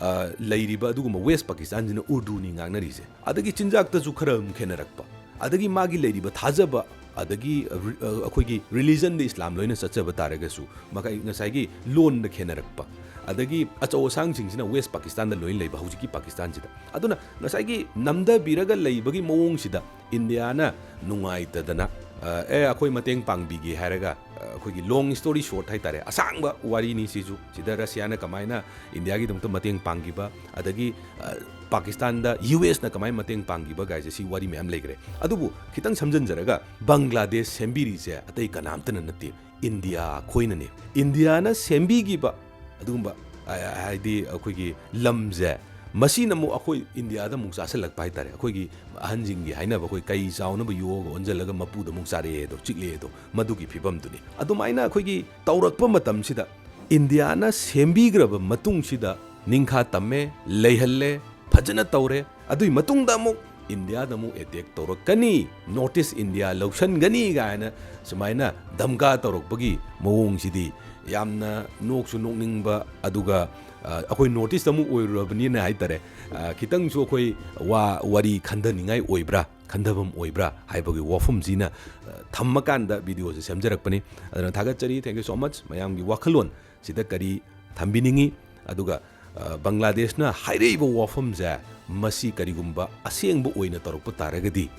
ꯑ, ꯂꯩꯔꯤꯕ ꯑꯗꯨꯒꯨꯝꯕ West ꯄꯥꯀꯤꯁꯇꯥꯟꯁꯤꯅ ꯎꯔꯗꯨꯅꯤ ꯉꯥꯡꯅꯔꯤꯁꯦ꯫ ꯑꯗꯒꯤ ꯆꯤꯟꯖꯥꯛꯇꯁꯨ ꯈꯔ ꯑꯗꯨꯝ ꯈꯦꯠꯅꯔꯛꯄ꯫ ꯑꯗꯒꯤ ꯃꯥꯒꯤ ꯂꯩꯔꯤꯕ ꯊꯥꯖꯕ, ꯑꯗꯒꯤ, ꯑ, ꯔꯤ-, ꯑ, ꯑꯩꯈꯣꯏꯒꯤ religionꯗ ꯏꯁꯂꯥꯝ ꯂꯣꯏꯅ ꯆꯠꯆꯕ ꯇꯥꯔꯒꯁꯨ, ꯃꯈꯥꯏ-, ꯉꯁꯥꯏꯒꯤ ꯂꯣꯟꯗ ꯈꯦꯠꯅꯔꯛꯄ꯫ ꯑꯗꯒꯤ ꯑꯆꯧ ꯑꯁꯥꯡꯁꯤꯡꯁꯤꯅ West ꯄꯥꯀꯤꯁꯇꯥꯟꯗ ꯂꯣꯏꯅ ꯂꯩꯕ ꯍꯧꯖꯤꯛꯀꯤ ꯄꯥꯀꯤꯁꯇꯥꯟꯁꯤꯗ꯫ ꯑꯗꯨꯅ ꯉꯁꯥꯏꯒꯤ ꯅꯝꯊꯕꯤꯔꯒ ꯂꯩꯕꯒꯤ ꯃꯑꯣꯡꯁꯤꯗ ꯏꯟꯗꯤꯌꯥꯅ ꯅꯨꯡꯉꯥꯏꯇꯗꯅ, ꯑ, "ꯑꯦ, ꯑꯩꯈꯣꯏ ꯃꯇꯦꯡ ꯄꯥꯡꯕꯤꯒꯦ" ꯍꯥꯏꯔꯒ, ꯑ, ꯑꯩꯈꯣꯏꯒꯤ long story short ꯍꯥꯏꯇꯥꯔꯦ, ꯑꯁꯥꯡꯕ ꯋꯥꯔꯤꯅꯤ ꯁꯤꯁꯨ꯫ ꯁꯤꯗ ꯔꯁꯤꯌꯥꯅ ꯀꯃꯥꯏꯅ ꯏꯟꯗꯤꯌꯥꯒꯤꯗꯃꯛꯇ ꯃꯇꯦꯡ ꯄꯥꯡꯈꯤꯕ, ꯑꯗꯒꯤ, ꯑ, ꯄꯥꯀꯤꯁꯇꯥꯟꯗ ꯌꯨ ꯑꯦꯁꯅ ꯀꯃꯥꯏꯅ ꯃꯇꯦꯡ ꯄꯥꯡꯈꯤꯕ ꯀꯥꯏꯁꯦ, ꯁꯤ ꯋꯥꯔꯤ ꯃꯌꯥꯝ ꯂꯩꯈ꯭ꯔꯦ꯫ ꯑꯗꯨꯕꯨ ꯈꯤꯇꯪ ꯁꯝꯖꯤꯟꯖꯔꯒ, ꯕꯪꯒ꯭ꯂꯥꯗꯦꯁ ꯁꯦꯝꯕꯤꯔꯤꯁꯦ ꯑꯇꯩ ꯀꯅꯥꯝꯇꯅ ꯅꯠꯇꯦ, ꯏꯟꯗꯤꯌꯥ ꯑꯩꯈꯣꯏꯅꯅꯦ꯫ ꯏꯟꯗꯤꯌꯥꯅ ꯁꯦꯝꯕꯤꯈꯤꯕ ꯑꯗꯨꯒꯨꯝꯕ, ꯑ, ꯍꯥꯏꯗꯤ ꯑꯩꯈꯣꯏꯒꯤ ꯂꯝꯁꯦ ꯃꯁꯤꯅ ꯑꯃꯨꯛ ꯑꯩꯈꯣꯏ ꯏꯟꯗꯤꯌꯥꯗ ꯑꯃꯨꯛ ꯆꯥꯁꯤꯜꯂꯛꯄ ꯍꯥꯏꯇꯥꯔꯦ꯫ ꯑꯩꯈꯣꯏꯒꯤ ꯑꯍꯟꯁꯤꯡꯒꯤ ꯍꯥꯏꯅꯕ, ꯑꯩꯈꯣꯏ ꯀꯩ ꯆꯥꯎꯅꯕ ꯌꯣꯛꯑꯒ ꯑꯣꯟꯁꯤꯜꯂꯒ ꯃꯄꯨꯗ ꯑꯃꯨꯛ ꯆꯥꯔꯛꯑꯦ ꯑꯗꯣ, ꯆꯤꯛꯂꯛꯑꯦ ꯑꯗꯣ, ꯃꯗꯨꯒꯤ ꯐꯤꯕꯝꯗꯨꯅꯤ꯫ ꯑꯗꯨꯃꯥꯏꯅ ꯑꯩꯈꯣꯏꯒꯤ ꯇꯧꯔꯛꯄ ꯃꯇꯝꯁꯤꯗ ꯏꯟꯗꯤꯌꯥꯅ ꯁꯦꯝꯕꯤꯈ꯭ꯔꯕ ꯃꯇꯨꯡꯁꯤꯗ ꯅꯤꯡꯈꯥ ꯇꯝꯃꯦ, ꯂꯩꯍꯜꯂꯦ, ꯐꯖꯅ ꯇꯧꯔꯦ꯫ ꯑꯗꯨꯒꯤ ꯃꯇꯨꯡꯗ ꯑꯃꯨꯛ ꯏꯟꯗꯤꯌꯥꯗ ꯑꯃꯨꯛ ꯑꯦꯇꯦꯛ ꯇꯧꯔꯛꯀꯅꯤ, ꯅꯣꯔꯠ ꯏꯁ ꯏꯟꯗꯤꯌꯥ ꯂꯧꯁꯟꯒꯅꯤ ꯀꯥꯏꯅ ꯁꯨꯃꯥꯏꯅ ꯙꯝꯀꯥ ꯇꯧꯔꯛꯄꯒꯤ ꯃꯑꯣꯡꯁꯤꯗꯤ ꯌꯥꯝꯅ ꯅꯣꯛꯁꯨ ꯅꯣꯛꯅꯤꯡꯕ, ꯑꯗꯨꯒ, ꯑ, ꯑꯩꯈꯣꯏ ꯅꯣꯔꯠ ꯏꯁꯇ ꯑꯃꯨꯛ ꯑꯣꯏꯔꯨꯔꯕꯅꯤꯅ ꯍꯥꯏꯇꯥꯔꯦ, ꯑ, ꯈꯤꯇꯪꯁꯨ ꯑꯩꯈꯣꯏ ꯋꯥ, ꯋꯥꯔꯤ ꯈꯟꯊꯅꯤꯡꯉꯥꯏ ꯑꯣꯏꯕ꯭ꯔꯥ, ꯈꯟꯊꯐꯝ ꯑꯣꯏꯕ꯭ꯔꯥ ꯍꯥꯏꯕꯒꯤ ꯋꯥꯐꯝꯁꯤꯅ, ꯑ, ꯊꯝꯃꯀꯥꯟꯗ ꯚꯤꯗꯤꯑꯣꯁꯦ ꯁꯦꯝꯖꯔꯛꯄꯅꯤ꯫ ꯑꯗꯨꯅ ꯊꯥꯒꯠꯆꯔꯤ, thank you so much꯫ ꯃꯌꯥꯝꯒꯤ ꯋꯥꯈꯜꯂꯣꯟ ꯁꯤꯗ ꯀꯔꯤ ꯊꯝꯕꯤꯅꯤꯡꯉꯤ? ꯑꯗꯨꯒ, ꯑ, ꯕꯪꯒ꯭ꯂꯥꯗꯦꯁꯅ ꯍꯥꯏꯔꯛꯏꯕ ꯋꯥꯐꯝꯁꯦ, ꯃꯁꯤ ꯀꯔꯤꯒꯨꯝꯕ ꯑꯁꯦꯡꯕ ꯑꯣꯏꯅ ꯇꯧꯔꯛꯄ ꯇꯥꯔꯒꯗꯤ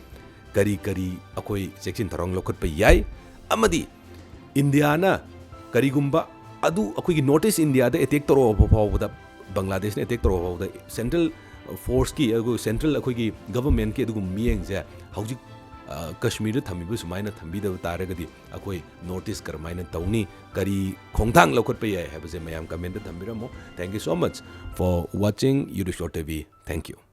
ꯀꯔꯤ ꯀꯔꯤ ꯑꯩꯈꯣꯏ ꯆꯦꯛꯁꯤꯟ ꯊꯧꯔꯥꯡ ꯂꯧꯈꯠꯄ ꯌꯥꯏ? ꯑꯃꯗꯤ ꯏꯟꯗꯤꯌꯥꯅ ꯀꯔꯤꯒꯨꯝꯕ ꯑꯗꯨ ꯑꯩꯈꯣꯏꯒꯤ ꯅꯣꯔꯠ ꯏꯁ ꯏꯟꯗꯤꯌꯥꯗ ꯑꯦꯇꯦꯛ ꯇꯧꯔꯛꯑꯕ ꯐꯥꯎꯕꯗ, ꯕꯪꯒ꯭ꯂꯥꯗꯦꯁꯅ ꯑꯦꯇꯦꯛ ꯇꯧꯔꯛꯑꯕ ꯐꯥꯎꯕꯗ, ꯁꯦꯟꯇ꯭ꯔꯦꯜ ꯐꯣꯔꯁꯀꯤ, ꯑꯩꯈꯣꯏ ꯁꯦꯟꯇ꯭ꯔꯦꯜ ꯑꯩꯈꯣꯏꯒꯤ ꯒꯚꯔꯟꯃꯦꯟꯠꯀꯤ ꯑꯗꯨꯒꯨꯝꯕ ꯃꯤꯠꯌꯦꯡꯁꯦ ꯍꯧꯖꯤꯛ, ꯑ, ꯀꯁꯃꯤꯔꯗ ꯊꯝꯃꯤꯕ ꯁꯨꯃꯥꯏꯅ ꯊꯝꯕꯤꯗꯕ ꯇꯥꯔꯒꯗꯤ ꯑꯩꯈꯣꯏ ꯅꯣꯔꯠ ꯏꯁ ꯀꯔꯝꯍꯥꯏꯅ ꯇꯧꯅꯤ? ꯀꯔꯤ ꯈꯣꯡꯊꯥꯡ ꯂꯧꯈꯠꯄ ꯌꯥꯏ ꯍꯥꯏꯕꯁꯦ ꯃꯌꯥꯝ ꯀꯃꯦꯟꯠꯇ ꯊꯝꯕꯤꯔꯝꯃꯣ꯫ Thank you so much for watching YouTube Short T V. Thank you.